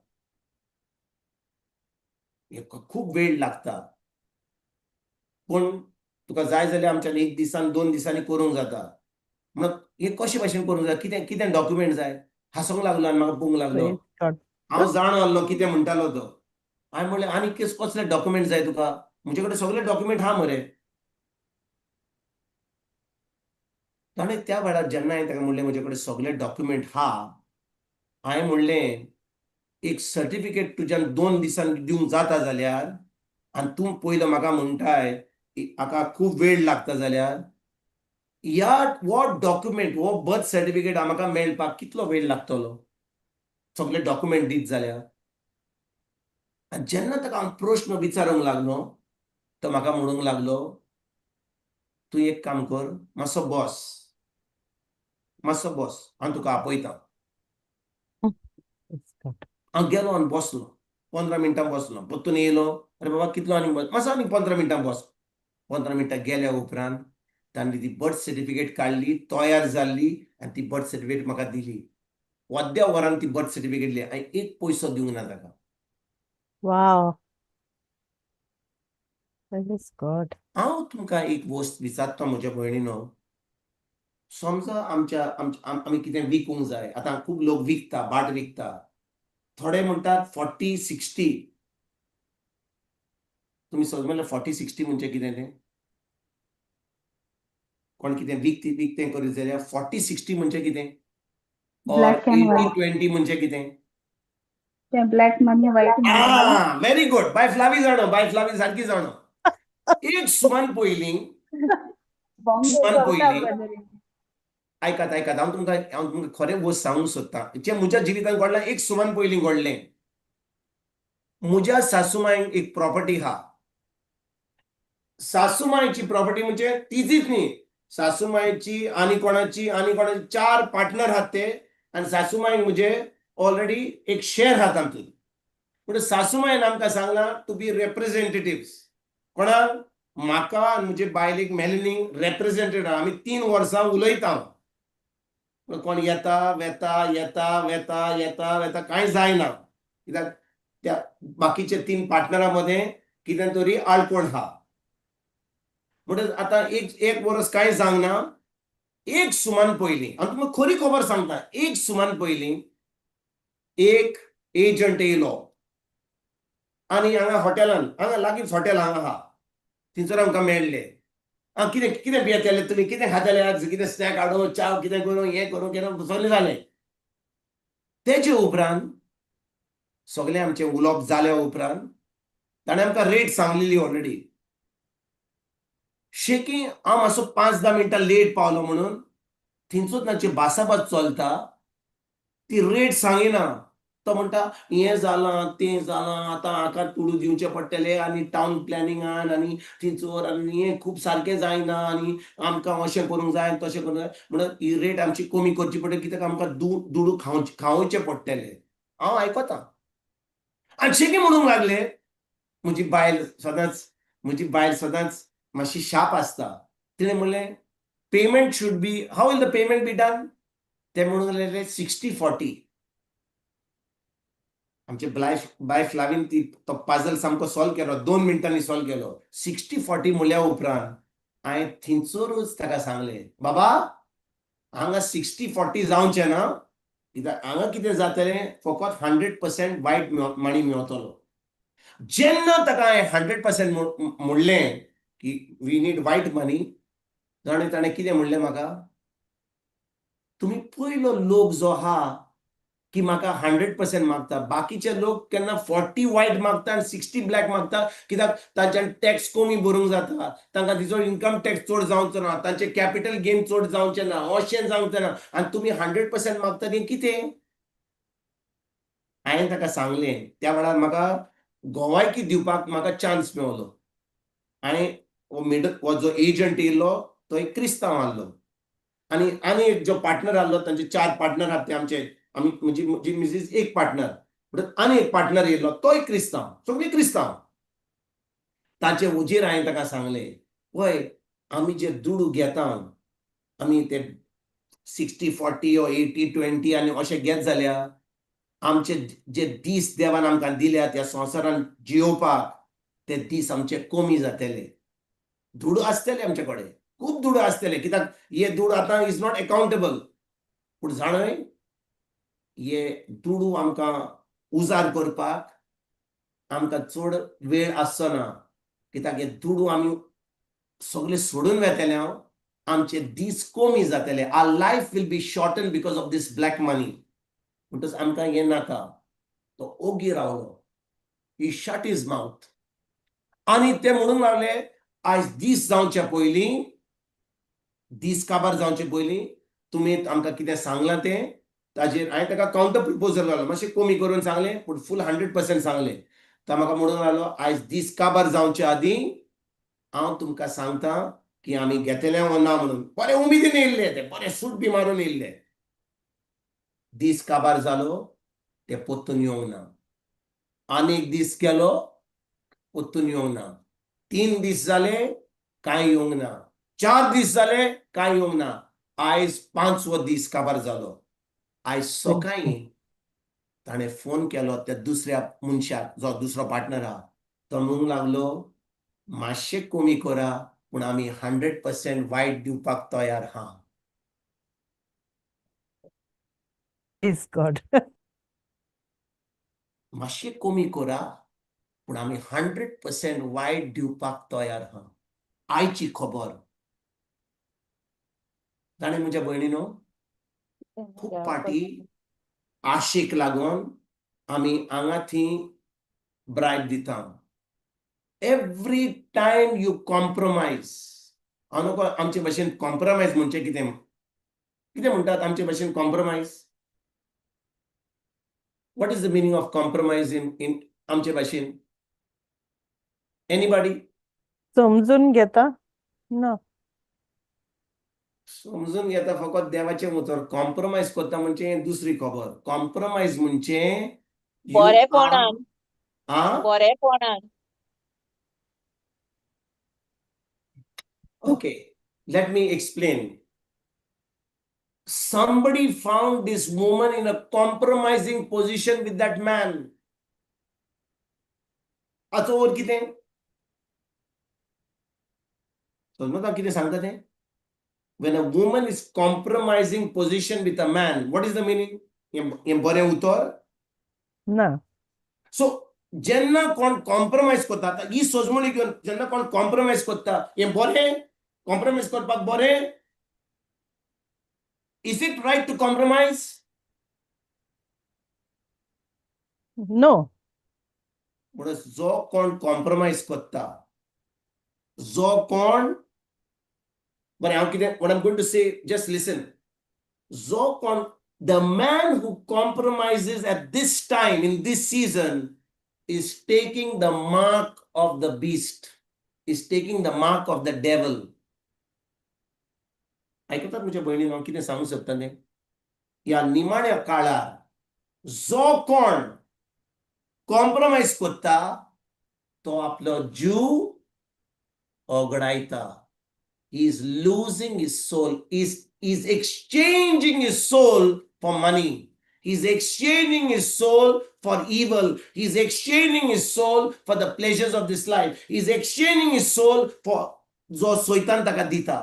D: खूब वेळ लागता, पूण तुका जाय जाल्यार आमच्यान एक दिसान 2 दिसांनी करूंक जाता. म्हणून हे कशे भाशेन करूंक जाय, कितें कितें डॉक्युमेंट जाय, हांसोंक लागलो आनी म्हाका पळोवंक लागलो. हांव जाणा आसलो कितें म्हणटालो तो. हांवें म्हणलें, आनी कसले डॉक्युमेंट जाय तुका? म्हजे कडेन सगळे डॉक्युमेंट आहा मरे. ताणें त्या वेळार जेन्ना हांवें ताका म्हणलें म्हजे कडेन सगळे डॉक्युमेंट आहा, हांवें म्हणलें एक सर्टिफिकेट तुज्यान 2 दिसान दिवंक जाता जाल्यार आनी तूं पयलो म्हाका म्हणटाय हाका खूब वेळ लागता जाल्यार, ह्या हो डॉक्युमेंट, हो बर्थ सर्टिफिकेट म्हाका मेळपाक कितलो वेळ लागतलो सगळे डॉक्युमेंट दीत जाल्यार? आनी जेन्ना ताका हांव प्रश्न विचारूंक लागलो, तो म्हाका म्हणूंक लागलो, तूं एक काम कर, मातसो बस, मातसो बस, हांव तुका आपयतां. हांव गेलो आनी बसलो, 15 मिनटां बसलो. परतून येयलो, अरे बाबा, कितलो आनी बस, मातसो आनी 15 मिनटां बस. 15 मिनटां गेल्या उपरांत तांणी ती बर्थ सर्टिफिकेट काडली, तयार जाल्ली, आनी ती बर्थ सर्टिफिकेट म्हाका दिली. अर्द्या वरान ती बर्थ सर्टिफिकेट दिली. हांवें एक पयसो दिवंक ना ताका.
B: Wow. Praise God.
D: हांव तुमकां एक वस्त विचारता म्हज्या भयणीनो, समजा आमच्या आमी कितें विकूंक जाय. आतां खूब लोक विकता, भाट विकता. थोडे म्हणटात 40-60. तुमी समजले 40-60 म्हणजे कितें तें? कोण कितें विकती विकतें करीत जाल्यार 40-60 म्हणजे कितें?
F: Black and
D: eighty
F: white.
D: Twenty म्हणजे कितें?
F: ते ब्लॅक मनी, व्हाईट मनी.
D: आ, व्हेरी गुड. बाय फ्लावी जाणो, बाय फ्लावी सारकी जाणो. एक सुमान पयलीं, सुमान पयलीं आयकात, आयकात, हांव तुमकां खरें वस्त सांगूंक सोदतां जें म्हज्या जिवितांत घडलां. एक सुमान पयलीं घडलें, म्हज्या सासूमायक एक प्रॉपर्टी आहा. सासूमायची प्रॉपर्टी म्हणजे तिजीच न्ही, सासूमायची आनी कोणाची आनी कोणाची, चार पार्टनर आहात ते आनी सासूमायक म्हणजे ऑलरेडी एक शेअर आहा तातूंत. पूण सासूमायन आमकां सांगलां टू बी रेप्रेझेंटेटिव्ह. कोणाक? म्हाका आनी म्हजे बायलेक, मेलनीक रेप्रेझेंटेटिव्ह. आमी 3 वर्सां उलयता, पूण कोण येता वेता, येता वेता, येता वेता, कांय जायना. कित्याक त्या बाकीचे तीन पार्टनरां मदें कितें तरी आडकोण आहा. म्हणटच आतां एक एक वर्स कांय जावंक ना. एक सुमान पयलीं, हांव तुमकां खरी खबर सांगता, एक सुमान पयलीं एक एजंट येयलो आनी हांगा हॉटेलान, हांगा लागींच हॉटेल हांगा आहा, थंयसर आमकां मेळ्ळे. आं, कितें कितें पियेतले तुमी, कितें खातले आज, कितें स्नॅक हाडूं, च्या कितें करूं, हें करूं, कितें, सगळें जालें. तेजे उपरांत सगळें आमचें उलोवप जाल्या उपरांत ताणें आमकां रेट सांगलेली ऑलरेडी. शेकी हांव मातसो 5-10 मिनटां लेट पावलो म्हणून थंयसूच तांची भासाभास चलता, ती रेट सांगिना. तो म्हणटा हें जालां, तें जालां, आतां हाका दुडू दिवचे पडटले आनी टावन प्लॅनिंगान आनी थंयसर आनी हें खूब सारकें जायना आनी आमकां अशें करूंक जाय, तशें करूंक जाय, म्हणून ही रेट आमची कमी करची पडटली, कित्याक आमकां दुडू खावचे पडटले. हांव आयकता आनी शेकी म्हणूंक लागले, म्हजी बायल सदांच मातशी शार्प आसता. तिणें म्हणलें, payment should be, how will the payment be done? ते म्हणूंक लागले 60-40. आमचे बाय फ्लावीन ती तो पाजल सामको सॉल्व केलो, 2 मिनटांनी सॉल्व केलो. 60-40 म्हणल्या उपरांत हांवें थंयसरूच ताका सांगलें, बाबा, हांगा 60-40 जावचें ना, कित्याक हांगा कितें जातलें, फकत 100% वायट मनी मेळटलो. जेन्ना ताका हांवें 100% म्हणलें की we need white money, ताणें कितें म्हणलें म्हाका, तुमी पयलो लोक जो आहा. की म्हाका 100% मागता. बाकीचे लोक केन्ना 40 व्हायट मागता आनी 60 ब्लॅक मागता, कित्याक तांच्यान टॅक्स कमी भरूंक जाता, तांकां तिचो इन्कम टॅक्स चड जावचो ना, तांचे कॅपिटल गेन चड जावचें ना, अशें जावचें ना. आनी तुमी 100% मागता तें कितें? हांवें ताका सांगलें. त्या वेळार म्हाका गोवायकी दिवपाक म्हाका चान्स मेवलो. आनी हो मिडल हो जो एजंट येयल्लो तो एक क्रिस्तांव आहलो, आनी आनी एक जो पार्टनर आहलो, तांचे 4 पार्टनर आहात ते आमचे, आमी म्हजी म्हजी मिसीस एक पार्टनर, म्हणटच आनी एक पार्टनर येयल्लो तोय क्रिस्तांव, सगळीं क्रिस्तांव. ताचे हुजीर हांवें ताका सांगलें, पळय आमी जे दुडू घेता, आमी ते 60-40 ओ 80-20 आनी अशें घेत जाल्यार आमचे जे दीस देवान आमकां दिल्या त्या संवसारान जियोवपाक, ते दीस आमचे कमी जातले. दुडू आसतले आमचे कडेन, खूब दुडू आसतले, कित्याक हे दुडू आतां is not accountable. पूण जाणय, हे दुडू आमकां उजार करपाक आमकां चड वेळ आसचो ना, कित्याक हे दुडू आमी सगळे सोडून वेतले, हांव आमचे दीस कमी जातले. Our life will be shorten because of this black money. म्हणटच आमकां हें नाका. तो ओगी रावलो, ही शट his mouth. आनी ते म्हणूंक लागले, आयज दीस जावचे पयलीं, दीस काबार जावचे पयलीं तुमी आमकां कितें सांगलां तें ताजेर हांवें ताका कावंटर प्रपोजल घालो, मातशें कमी करून सांगलें पूण फूल 100% सांगलें. तो म्हाका म्हणूंक लागलो, आयज दीस काबार जावचे आदीं हांव तुमकां सांगता की आमी घेतले वो ना म्हणून. बरे उमेदीन येयल्ले ते, बरे सूट बी मारून येयल्ले. दीस काबार जालो, ते परतून येवंक ना. आनी एक दीस गेलो, परतून येवंक ना. 3 दीस जाले, कांय येवंक ना. 4 दीस जाले, कांय येवंक ना. आयज 5वो दीस काबार जालो. आयज सकाळीं ताणें फोन केलो त्या दुसऱ्या मनशाक, जो दुसरो पार्टनर आहा. तो म्हणूंक लागलो, मातशें कमी करा पूण आमी 100% वायट दिवपाक तयार आहा.
B: Praise God.
D: मातशें कमी करा पूण आमी 100% वायट दिवपाक तयार आहा. आयची खबर. जाणें म्हज्या भयणीनो, खूब पाटी आशेक लागून आमी हांगा थंय ब्रायब दिता. Every time you compromise. हांव नको आमचे भाशेन कॉम्प्रोमायज म्हणजे कितें, कितें म्हणटात आमचे भाशेन compromise? What is the meaning of compromise in in आमचे भाशेन? एनीबॉडी
B: समजून घेता ना?
D: समजून घेता फकत देवाचें उतर. कॉम्प्रोमायज करता म्हणजे दुसरी खबर. कॉम्प्रोमायज म्हणजे
A: बरेपणान, बरेपणान.
D: Okay, let me explain. Somebody found this woman in a compromising position with that man. हाचो अर्थ कितें? समजता कितें सांगता तें? When a woman is compromising position with a man, what is the meaning? हें बरें उतर
B: ना.
D: सो जेन्ना कोण कॉम्प्रोमायज करता, ही सोजमणी घेवन जेन्ना कोण कॉम्प्रोमायज करता, हें बरें? कॉम्प्रोमायज करपाक बरें? Is it right to compromise?
B: No.
D: म्हणून जो कोण कॉम्प्रोमायज करता, जो कोण, बरें हांव कितें, what I'm going to say, just listen. जो कोण, the man who compromises at this time, in this season, is taking the mark of the beast, is taking the mark of the devil. आयकतात म्हज्या भयणीन हांव कितें सांगूंक सोदता तें? ह्या निमाण्या काळार जो कोण कॉम्प्रोमायज करता तो आपलो जीव ओगडायता. He is losing his soul, is exchanging his soul for money. He is exchanging his soul for evil. He is exchanging his soul for the pleasures of this life. He is exchanging his soul for जो सोयतान ताका दिता.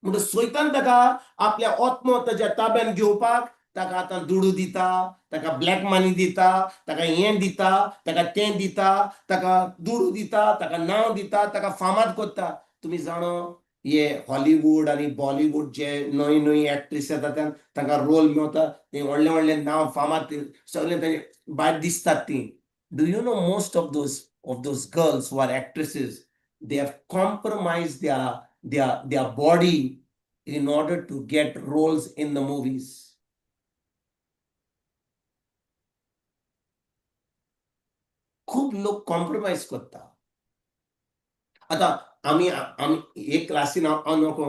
D: म्हणटा सोयतान ताका आपल्या आत्मो ताच्या ताब्यान घेवपाक ताका आतां दुडू दिता, ताका ब्लॅक मनी दिता, ताका हें दिता, ताका तें दिता, ताका दुडू दिता, ताका नांव दिता, ताका फामाद करता. तुमी जाणो, हे हॉलिवूड आनी बॉलिवूड जे नवी नवी एक्ट्रीस येता तांकां रोल मेवता, ते व्हडले व्हडले नांव फामाद सगळे तांचे भायर दिसतात ती. Do you know most of those girls who are actresses, they have compromise their body in order to get roles in the movies. खूब लोक कॉम्प्रोमायज करता. आतां आमी आमी एक क्लासीन हांव नको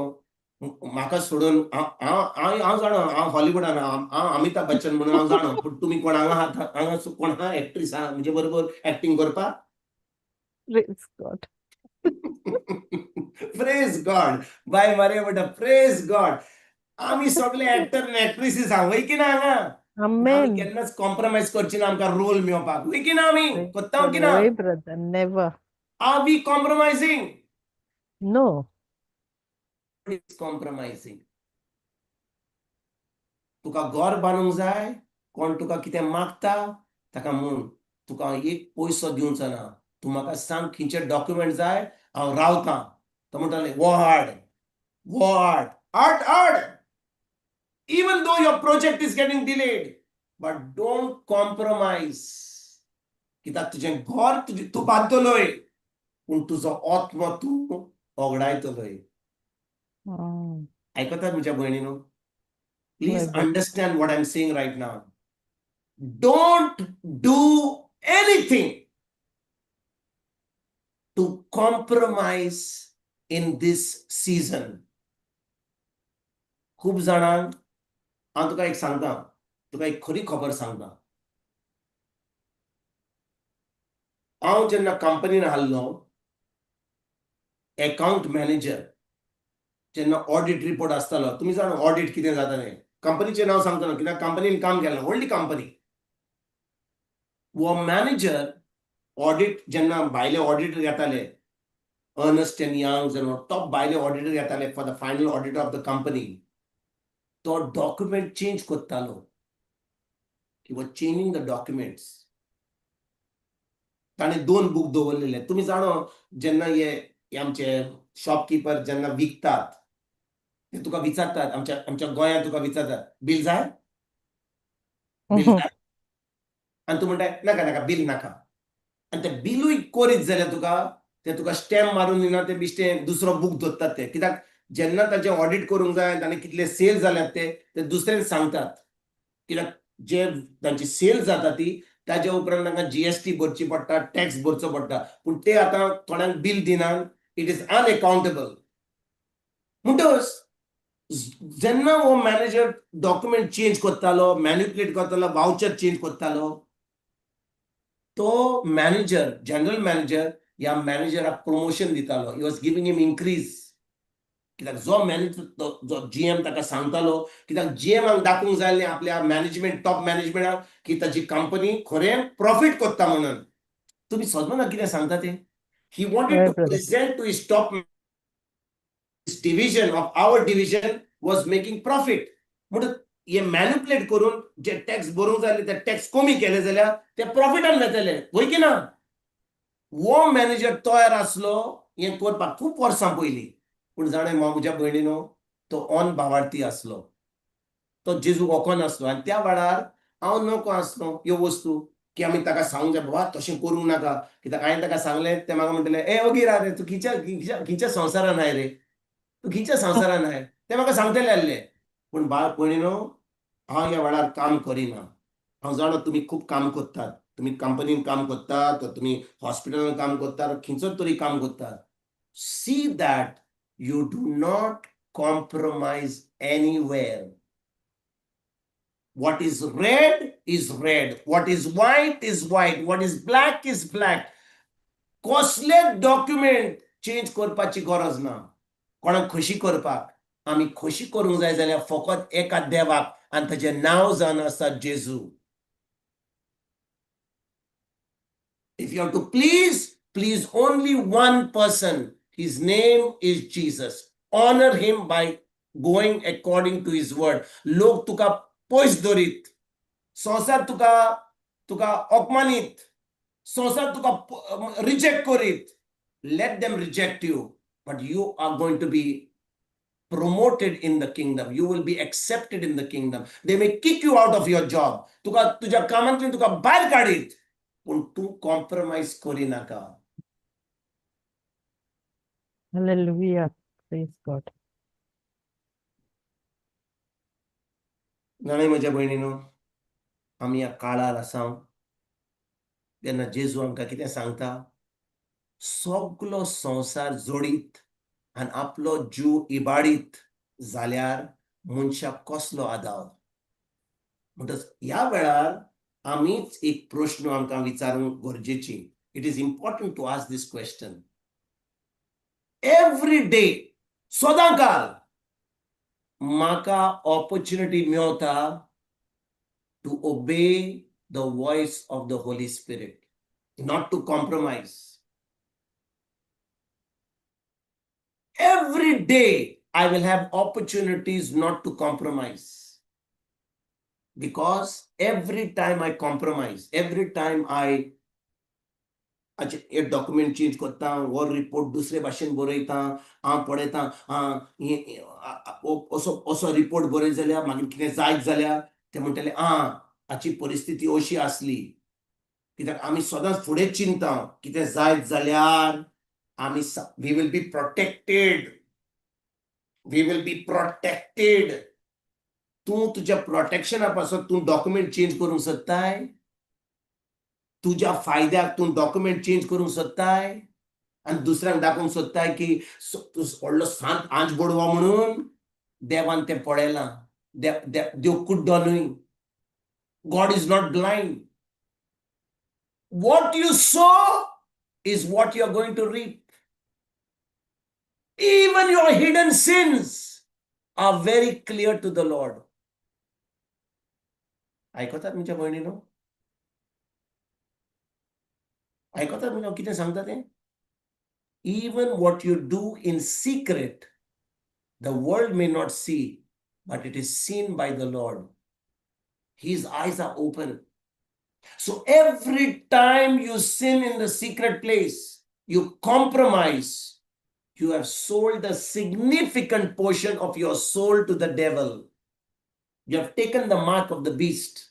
D: म्हाका सोडून हांव हांव हांव जाणा हांव हॉलिवूडान हांव अमिताभ बच्चन म्हणून हांव जाणा, पूण तुमी कोण हांगा हांगा कोण आहा एक्ट्रीस आहा म्हजे बरोबर एक्टींग करपाक?
B: Praise God.
D: Praise God. बाय मारिया म्हणटा प्रेज गॉड. आमी सगळे एक्टर आनी एक्ट्रिसीस आहा, वय की ना हांगा? आमी
B: Amen.
D: केन्नाच कॉम्प्रोमायज करची ना आमकां रोल मेळपाक, वय की ना? आमी करता की ना?
B: Why, brother? Never.
D: Are we compromising?
B: No.
D: Is compromising. तुका घर बांदूंक जाय, कोण तुका कितें मागता ताका म्हूण तुका एक पयसो दिवचो ना, तूं म्हाका सांग खंयचे डॉक्युमेंट जाय, हांव रावतां. तो म्हणटाले वो हाड, वो हाड, हाड हाड. Even though your project is getting delayed, but don't compromise. कित्याक तुजें घर तुजें तूं बांदतलोय, पूण तुजो आत्मो तूं ओगडायतलोय. आयकतात म्हज्या भयणीनो? Please understand what I am saying right now. Don't do anything to compromise in this season. खूब जाणांक हांव तुका एक सांगता, तुका एक खरी खबर सांगता. हांव जेन्ना कंपनीन आहलो एकावंट मॅनेजर, जेन्ना ऑडिट रिपोर्ट आसतालो, तुमी जाणा ऑडिट कितें जाता तें, कंपनीचें नांव सांगता कित्याक कंपनीन काम केलां, व्हडली कंपनी. हो मॅनेजर ऑडिट जेन्ना भायले ऑडिटर येताले, अर्नस्ट एंड यंग टॉप भायले ऑडिटर येताले for the final audit of the company, तो डॉक्युमेंट चेंज करतालो. He was changing the documents. ताणें दोन बूक दवरलेले. तुमी जाणो जेन्ना हे आमचे शॉपकिपर जेन्ना विकतात ते तुका विचारतात, आमच्या आमच्या गोंयांत तुका विचारतात, बील जाय, बील जाय, आनी तूं म्हणटा नाका नाका बील नाका. आनी ते बिलूय करीत जाल्यार तुका ते तुका स्टॅम्प मारून दिना, ते बिश्टे दुसरो बूक दवरतात ते. कित्याक जेन्ना ताचें ऑडिट करूंक जाय आनी कितले सेल जाल्यात ते दुसऱ्यांक सांगतात. कित्याक जे तांची सेल जाता ती ताज्या उपरांत तांकां जीएसटी भरची पडटा, टॅक्स भरचो पडटा. पूण ते आतां थोड्यांक बील दिनात, it is unaccountable. म्हणटकच जेन्ना हो मॅनेजर डॉक्युमेंट चेंज करतालो, मॅनिपुलेट करतालो, वावचर चेंज करतालो, तो मॅनेजर, जनरल मॅनेजर ह्या मॅनेजराक प्रमोशन दितालो. He was giving him increase. कित्याक जो मॅनेजर जो जीएम ताका सांगतालो, कित्याक जीएमाक दाखोवंक जाय न्ही आपल्या मॅनेजमेंट टॉप मॅनेजमेंटाक की ताची कंपनी खरें प्रॉफीट करता म्हणून. तुमी समजना कितें सांगता तें. He wanted to present to his top division of our division was making profit. म्हणून हे मॅनिपुलेट करून जे टॅक्स भरूंक जाय ते टॅक्स कमी केले जाल्यार ते प्रॉफिटान वेतले, वय की ना? हो मॅनेजर तयार आसलो हें करपाक खूब वर्सां पयलीं. पूण जाणें म्हज्या भयणीनो, तो ऑन भावार्थी आसलो, तो जेजू वोकोन आसलो. आनी त्या वेळार हांव नको आसलो ह्यो वस्तू की आमी ताका सांगूंक जाय, बाबा तशें करूंक नाका. कित्याक हांवें ताका सांगलें, तें म्हाका म्हणटलें, ए ओगी राव रे, तूं खंयच्या खंयच्या खंयच्या संवसारान आहाय रे, तूं खंयच्या संवसारान आहाय, तें म्हाका सांगतलें आहलें. पूण बाळ भयणीनो, हांव ह्या वेळार काम करिना. हांव जाणा तुमी खूब काम करतात, तुमी कंपनीन काम करतात, तुमी हॉस्पिटलान काम करतात, खंयचो तरी काम करतात. See that you do not compromise anywhere. What is red is red, what is white is white, what is black is black. कसलेच डॉक्युमेंट चेंज करपाची गरज ना कोणाक खोशी करपाक. आमी खोशी करूंक जाय जाल्यार फकत एका देवाक, आनी ताजें नांव जावन आसा जेजू. If you have to please, please only one person. His name is Jesus. Honor him by going according to his word. लोक तुका पयस दवरीत, संवसार तुका तुका अपमानीत, संवसार तुका रिजेक्ट करीत. Let them reject you. But you are going to be promoted in the kingdom. You will be accepted in the kingdom. They may kick you out of your job. तुका तुज्या कामांतल्यान तुका भायर काडीत, पूण तूं कॉम्प्रोमायज करिनाका.
B: Hallelujah. Praise God.
D: जाणाय म्हज्या भयणीनो, आमी ह्या काळार आसा तेन्ना जेजू आमकां कितें सांगता? सगलो संवसार जोडीत आनी आपलो जीव इबाडीत जाल्यार मनशाक कसलो आदाव? म्हणटच ह्या वेळार आमीच एक प्रश्न आमकां विचारूंक गरजेची. It is important to ask this question every day. सदां काल म्हाका ऑपर्च्युनिटी मेवता to obey the voice of the Holy Spirit, not to compromise. Every day I will have opportunities not to compromise. Because every time I compromise, every time I एक डॉक्युमेंट चेंज करता, हो रिपोर्ट दुसरे भाशेन बरयता, हांव पळयता, असो असो रिपोर्ट बरयत जाल्यार मागीर कितें जायत जाल्यार ते म्हणटले आं हाची परिस्थिती अशी आसली. कित्याक आमी सदांच फुडें चिंता कितें जायत जाल्यार आमी we will be protected, we will be protected. तूं तुज्या प्रोटेक्शना पासत तूं डॉक्युमेंट चेंज करूंक सोदताय? तुज्या फायद्याक तूं डॉक्युमेंट चेंज करूंक सोदताय आनी दुसऱ्यांक दाखोवंक सोदताय की तूं व्हडलो सांत आंज बोडवा म्हणून? देवान तें पळयलां. देव कुड्डो न्हय. God is not blind. What you sow is what you are going to reap. Even your hidden sins are very clear to the Lord. आयकतात म्हज्या भयणीनो? आयकतात म्हणजे हांव कितें सांगता तें? Even what you do in secret, the world may not see, but it is seen by the Lord. His eyes are open. So every time you sin in the secret place, you compromise, you have sold a significant portion of your soul to the devil. You have taken the mark of the beast.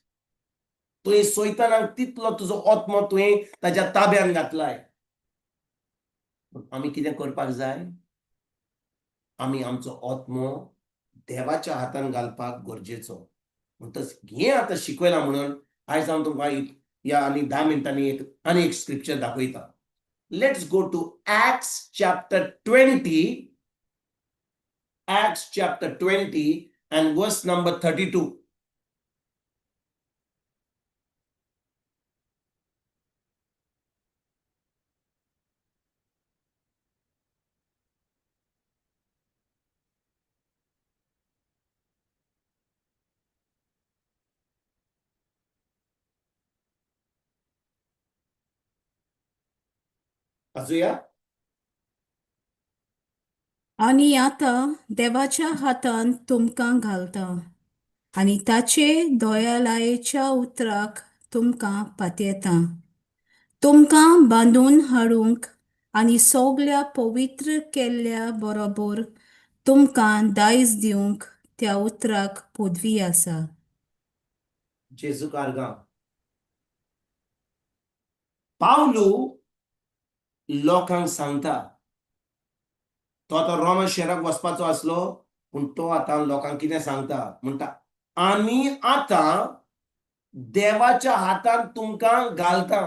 D: तुवें सोयतानाक तितलो तुजो आत्मो तुवें ताज्या ताब्यान घातलाय. आमी कितें करपाक जाय? आमी आमचो आत्मो देवाच्या हातान घालपाक गरजेचो. म्हणटच हें आतां शिकयलां म्हणून आयज हांव तुमकां ह्या आनी 10 मिनटांनी एक आनी एक स्क्रिप्चर दाखयता. Let's go to Acts chapter 20, Acts chapter 20 and verse number 32. वाचूया.
C: आनी आतां देवाच्या हातान तुमकां घालता आनी ताचे दयालायेच्या उतराक तुमकां पातयेता, तुमकां बांदून हाडूंक आनी सगल्या पवित्र केल्ल्या बरोबर तुमकां दायज दिवंक त्या उतराक पदवी आसा.
D: जेजू कारगांव पावलू लोकांक सांगता. तो आतां रोमन शहराक वचपाचो आसलो, पूण तो आतां लोकांक कितें सांगता? म्हणटा आमी आतां देवाच्या हातान तुमकां घालता.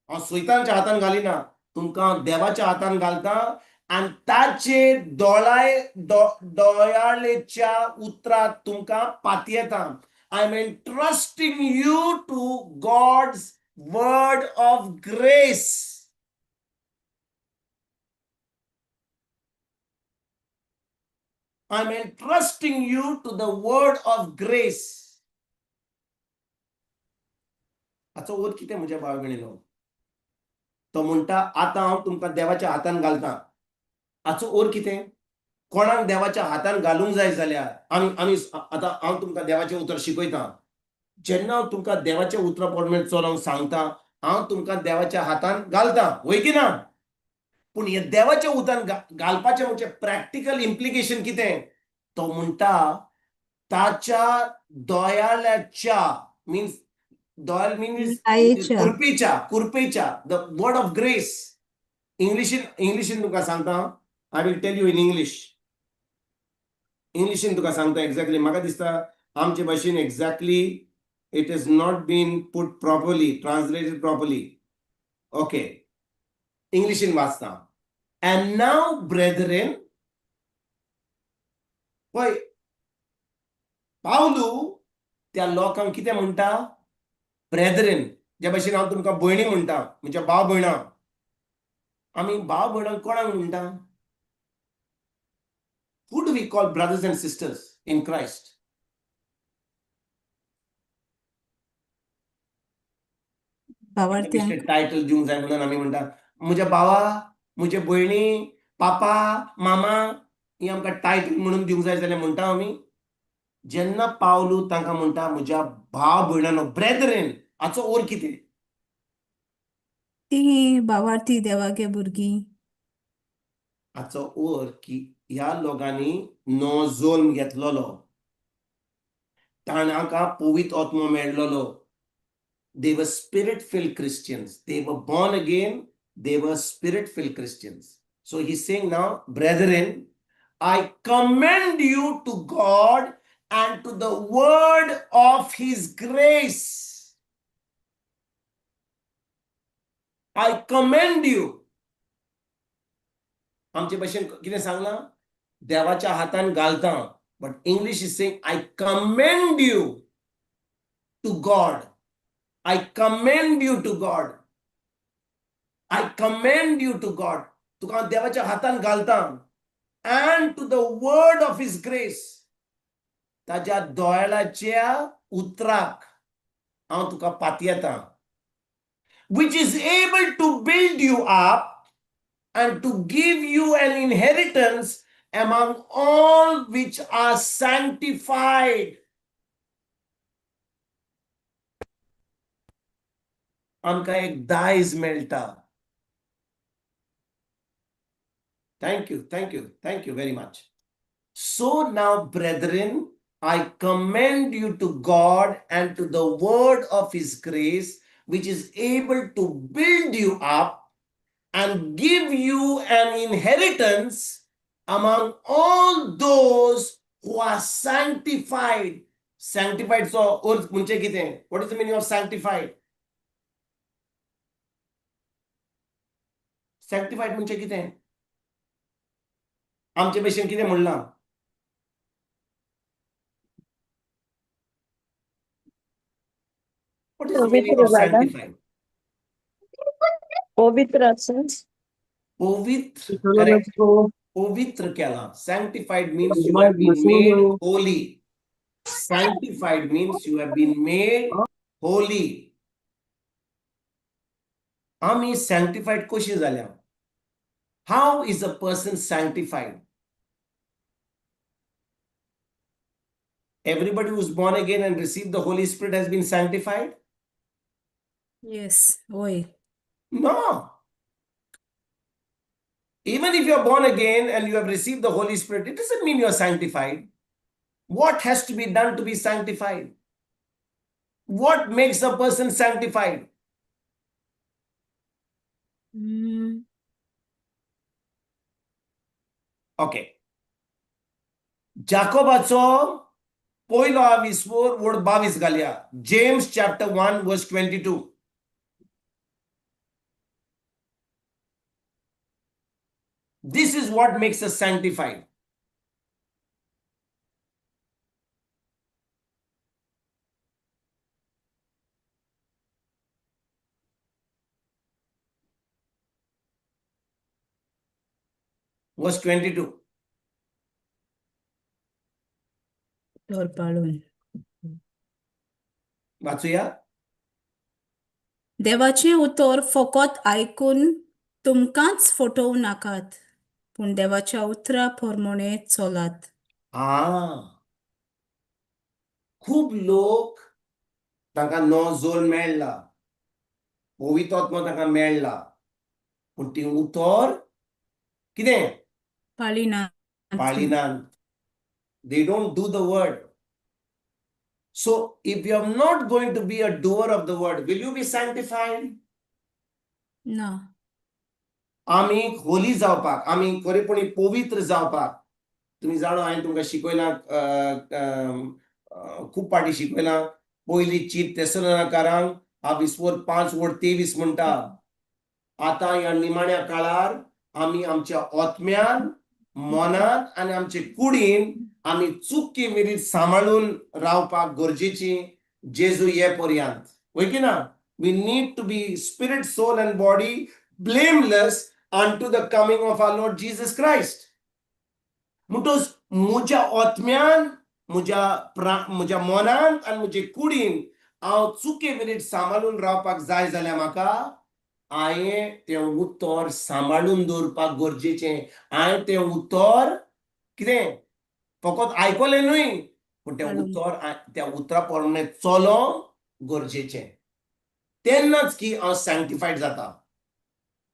D: हांव सैतानच्या हातान घालिना, तुमकां देवाच्या हातान घालता आनी ताचे दोयाळेच्या उतराक तुमकां पातयेता. I am entrusting you to God's word of grace. I'm entrusting you to the word of grace. हाचो अर्थ कितें म्हज्या भाव भयणीनो? तो म्हणटा आतां हांव तुमकां देवाच्या हातान घालता. हाचो अर्थ कितें? कोणाक देवाच्या हातान घालूंक जाय जाल्यार आमी आमी आतां हांव तुमकां देवाचें उतर शिकयता. जेन्ना हांव तुमकां देवाचें उतरा प्रमाणे चलोवंक सांगता, हांव तुमकां देवाच्या हातान घालता, वय की ना? पूण हे देवाच्या उतान घालपाचें म्हणजे प्रॅक्टिकल इम्प्लिकेशन कितें? तो म्हणटा ताच्या दोयाळ्याच्या, मिन्स दोयाल मिन्स
C: दयेच्या.
D: कुरपेच्या, कुरपेच्या, the word of grace. इंग्लिशीन, इंग्लिशीन तुका सांगता, I will tell you in English. इंग्लिशीन तुका सांगता एक्झॅक्टली. म्हाका दिसता आमचे भाशेन exactly it is not been put properly, translated properly. Okay, इंग्लिशीन वाचता. अँड नाव ब्रेदरेन, पळय पावलू त्या लोकांक कितें म्हणटा? ब्रेदरेन. ज्या भशेन हांव तुमकां भयणी म्हणटा, म्हणजे भाव भयणां. आमी भाव भयणांक कोणाक म्हणटा? Who do we call brothers and sisters in Christ?
C: भावार्थ्यांक.
D: Title दिवंक जाय म्हणून आमी म्हणटा म्हज्या भावा, म्हज्या भयणी, पापा, मामा, ही आमकां टायटल म्हणून दिवंक जाय जाल्यार म्हणटा आमी. जेन्ना पावलू तांकां म्हणटा म्हज्या भाव भयणांनो, ब्रेदरेन, हाचो अर्थ कितें?
C: ती भावार्थी देवागे भुरगीं.
D: हाचो अर्थ की ह्या लोकांनी नो जोल्म घेतलेलो, तांकां पवित्र आत्मो मेळलेलो. They were spirit filled Christians. They were born again. They were spirit filled Christians. So he's saying now, brethren, I commend you to God and to the word of his grace. I commend you. आमचे भाशेन कितें सांगलां? देवाच्या हातान घालता. But English is saying, I commend you to God. I commend you to God. I commend you to God. तुका हांव देवाच्या हातान घालता, and to the word of his grace. ताज्या दोळ्याच्या उतराक हांव तुका पातयेता, which is able to build you up and to give you an inheritance among all which are sanctified. आमकां एक दायज मेळटा. Thank you, thank you, thank you very much. So now, brethren, I commend you to God and to the word of his grace, which is able to build you up and give you an inheritance among all those who are sanctified. Sanctified, so अर्थ म्हणजे कितें? What is the meaning of sanctified? Sanctified म्हणजे कितें? आमचे भशेन कितें म्हणलां? What is the meaning of
A: पवित्र दादा.
D: sanctified?
A: पवित्र आसा.
D: पवित्र, correct. पवित्र केला. Sanctified means you have been made holy. Sanctified means you have been made holy. आमी sanctified कशी जाल्या? How is a person sanctified? Everybody who's born again and received the Holy Spirit has been sanctified?
C: Yes, होय.
D: No. Even if you're born again and you have received the Holy Spirit, it doesn't mean you're sanctified. What has to be done to be sanctified? What makes a person sanctified? Okay. जाकोबाचो पयलो आविस्वोर वड 22 घालया. James chapter 1 verse 22. This is what makes us sanctified. Verse 22.
C: तर पाळून.
D: वाचूया.
C: देवाचें उतर फकत आयकून तुमकांच फटोवं नाकात, पूण देवाच्या उतरा प्रमाणे चलात.
D: आ, खूब लोक तांकां नो जोल मेळ्ळा, पवित्र आत्मो तांकां मेळ्ळा, पूण ती उतर कितें
C: पाळिनात.
D: पाळिनात. They don't do the word. So if you are not going to be a doer of the word, will you be sanctified?
C: ना.
D: आमी होली जावपाक, आमी खरेपणी पवित्र जावपाक, तुमी जाणो हांवें तुमकां शिकयलां, खूब फावटी शिकयलां. पयली चीट तेसलोनाकारांक 22 5 वड 23 म्हणटा, आतां ह्या निमाण्या काळार आमी आमच्या आत्म्यान, मनान आनी आमचे कुडीन आमी चुकी मिरीत सांबाळून रावपाक गरजेची जेजू ये पर्यंत, वय की ना? We need to be spirit, soul and body blameless unto the coming of our Lord Jesus Christ. म्हणटच म्हज्या आत्म्यान, म्हज्या मनान आनी म्हजे कुडीन हांव चुके मिरीत सांबाळून रावपाक जाय जाल्यार म्हाका हांवें तें उतर सांबाळून दवरपाक गरजेचें. हांवें तें उतर कितें फकत आयकलें न्हय, पूण तें उतर त्या उतरा प्रमाणे चलोवंक गरजेचें. तेन्नाच की हांव सँक्टिफायड जाता.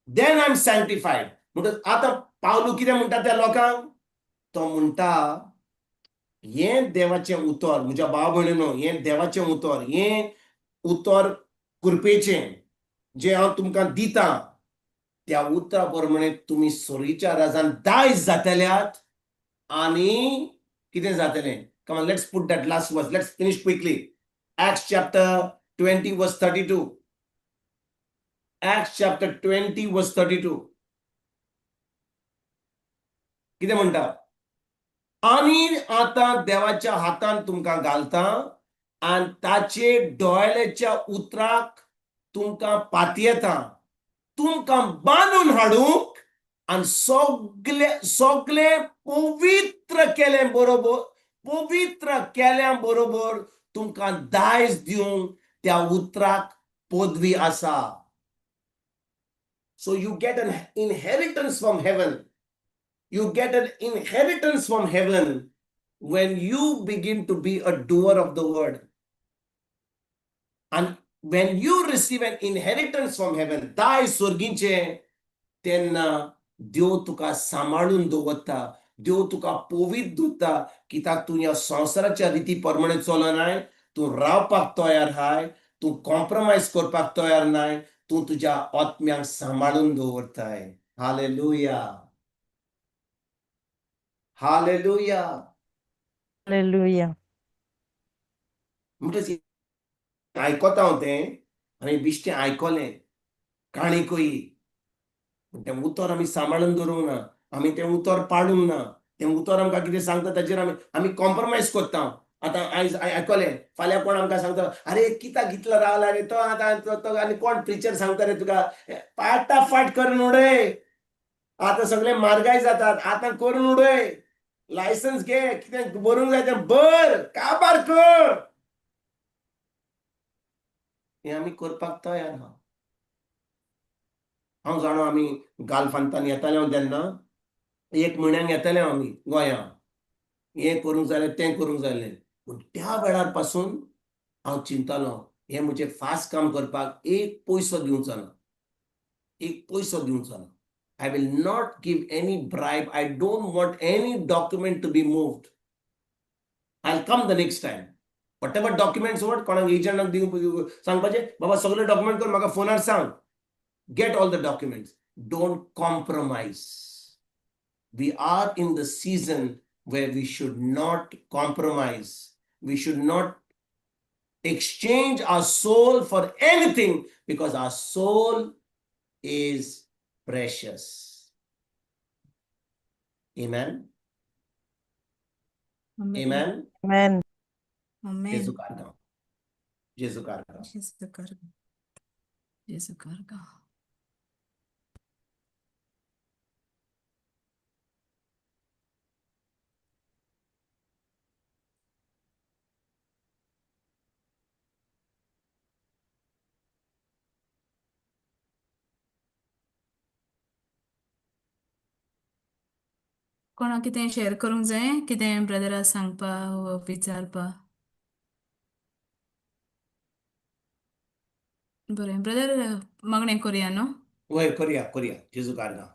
D: Then I am sanctified. म्हणटच आतां पावलू कितें म्हणटा त्या लोकांक? तो म्हणटा, हें देवाचें उतर, म्हज्या भाव भयणीनो, हें देवाचें उतर, हें उतर कृपेचें जें हांव तुमकां दितां, त्या उतरा प्रमाणे तुमी सोरीच्या राजान दायज जातल्यात. आनी कितें जातलें? Come on, let's put that last verse. Let's finish quickly. Acts chapter 20 verse 32. Acts chapter 20 verse 32 कितें म्हणटा? आनी आतां देवाच्या हातान तुमकां घालता आनी ताचे दोळ्याच्या उतराक तुमकां पातयेता, तुमकां बांदून हाडूंक आनी सगले सगले पवित्र केले बरोबर, पवित्र केल्या बरोबर तुमकां दायज दिवंक त्या उतराक पदवी आसा. So you get an inheritance from heaven. You get an inheritance from heaven when you begin to be a doer of the word. And when you receive an inheritance from heaven, दायज स्वर्गीचे, तेन्ना देव तुका सांबाळून दवरता, देव तुका पवित्र दवरता, कित्याक तूं ह्या संवसाराच्या रिती प्रमाणे चलनाय, तूं रावपाक तयार आहाय, तूं कॉम्प्रोमायज करपाक तयार नाय, तूं तुज्या आत्म्याक सांबाळून दवरताय. Hallelujah, hallelujah.
B: हालेलुया.
D: म्हणटच आयकता हांव तें आनी बिश्टें आयकलें काणी कोई, पूण तें उतर आमी सांबाळून दवरूंक ना, आमी तें उतर पाडूंक ना. तें उतर आमकां कितें सांगता ताचेर आमी कॉम्प्रोमायज करता. आतां आयज आयकलें, फाल्यां कोण आमकां सांगता, अरे कित्याक इतलो रावला रे तो आतां, तो आनी कोण प्रिचर सांगता रे तुका, फाटाफाट करून उडय, आतां सगळे मार्गाय जातात, आतां करून उडय, लायसन्स घे, कितें बरोवंक जाय तें बर, काबार कर. हें आमी करपाक तयार आहा. हांव जाणो, आमी गाल्फांतान येताले हांव तेन्ना, एक म्हयन्याक येताले आमी गोंया, हें करूंक जाय तें करूंक जाय. पूण त्या वेळार पासून हांव चिंतालो, हें म्हजें फास्ट काम करपाक एक पयसो दिवचो ना, एक पयसो दिवचो ना. I will not give any bribe. I don't want any document to be moved. I come the next time. Whatever documents what कोणाक एजंटाक दिवंक सांगपाचें, बाबा सगळे डॉक्युमेंट कर, म्हाका फोनार सांग. Get all the documents. Don't compromise. We are in the season where we should not compromise. We should not exchange our soul for anything because our soul is precious. Amen. Amen.
B: Amen.
C: Amen.
D: Gesù carga. Gesù carga.
C: Gesù carga. Gesù carga. कोणाक कितें शेअर करूंक जाय, कितें ब्रदरा सांगपा वा विचारपा? बरें ब्रदर, मागणें करुया न्हू?
D: वय, करूया, करूया. जेजू कारगा.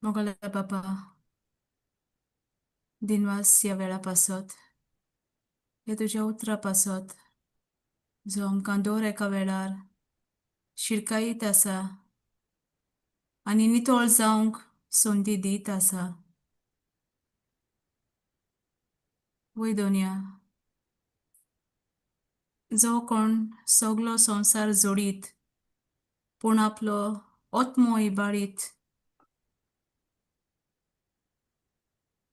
C: मोगाल्या बापा, दिनवास ह्या वेळा पासत, ह्या तुज्या उतरा पासत, जो आमकां दर एका वेळार शिरकायत आसा आनी नितळ जावंक संदी दीत आसा. वय दोनया, जो कोण सगलो संवसार जोडीत पूण आपलो आत्मो इबाडीत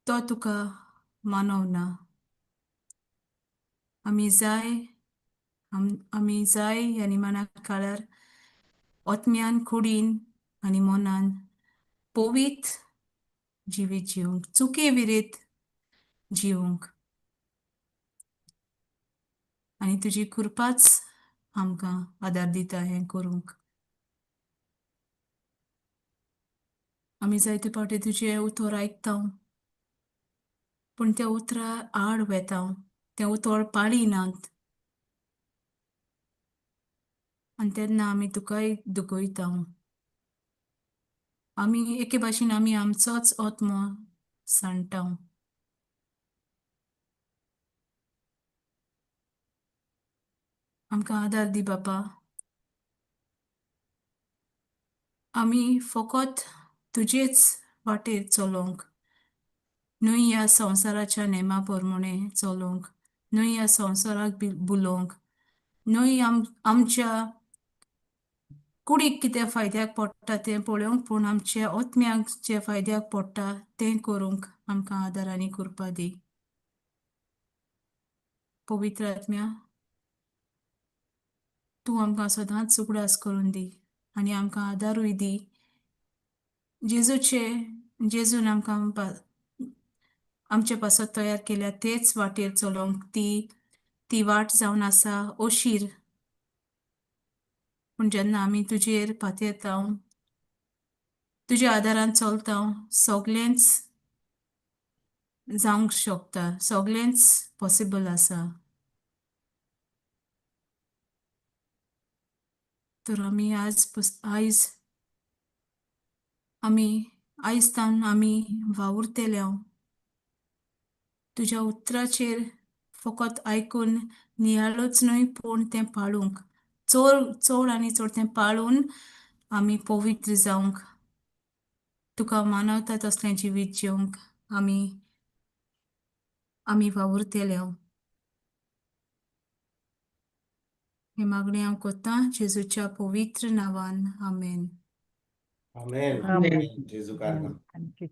C: तो तुका मानवना. आमी जाय आमी जाय ह्या निमाण्या काळार आत्म्यान, कुडीन आनी मनान पवित्र जिवीत जिवंक, चुके विरीत जिवंक आनी तुजी कृपाच आमकां आदार दिता हें करूंक. आमी जायते फावटी तुजें उतर आयकता पूण त्या उतरा आड वेता, तें उतर पाळिनात आनी तेन्ना आमी तुकाय दुखयता. आमी एके भाशेन आमी आमचोच आत्मो सांडटा. आमकां आदार दी बापा, आमी फकत तुजेच वाटेर चलोवंक, न्हय ह्या संवसाराच्या नेमा प्रमाणे चलोवंक, न्हय ह्या संवसाराक बुलोवंक, न्हय आमच्या कुडीक कितें फायद्याक पडटा तें पळोवंक, पूण आमच्या आत्म्याक जें फायद्याक पडटा तें करूंक आमकां आदार आनी कृपा दी. पवित्र आत्म्या, तूं आमकां सदांच उगडास करून दी आनी आमकां आदारूय दी. जेजूचे जेजून आमकां आमचे पासत तयार केल्या तेच वाटेर चलोवंक. ती ती वाट जावन आसा अशीर, पूण जेन्ना आमी तुजेर पातयेता, तुज्या आदारान चलता, सगळेंच जावंक शकता, सगळेंच पॉसिबल आसा. तर आमी आज आयज आमी आयज तावन आमी वावुरतले तुज्या उतराचेर फकत आयकून नियाळूच न्हय, पूण तें पाळूंक, चड चड आनी चड तें पाळून आमी पवित्र जावंक, तुका मानवता तसलें जिवीत जिवंक आमी आमी वावुरतले. हें मागणें हांव करतां जेजूच्या पवित्र नांवान, आमेन.
D: आमेन.
B: आमेन.
D: जेजू कारणान.
B: Thank you.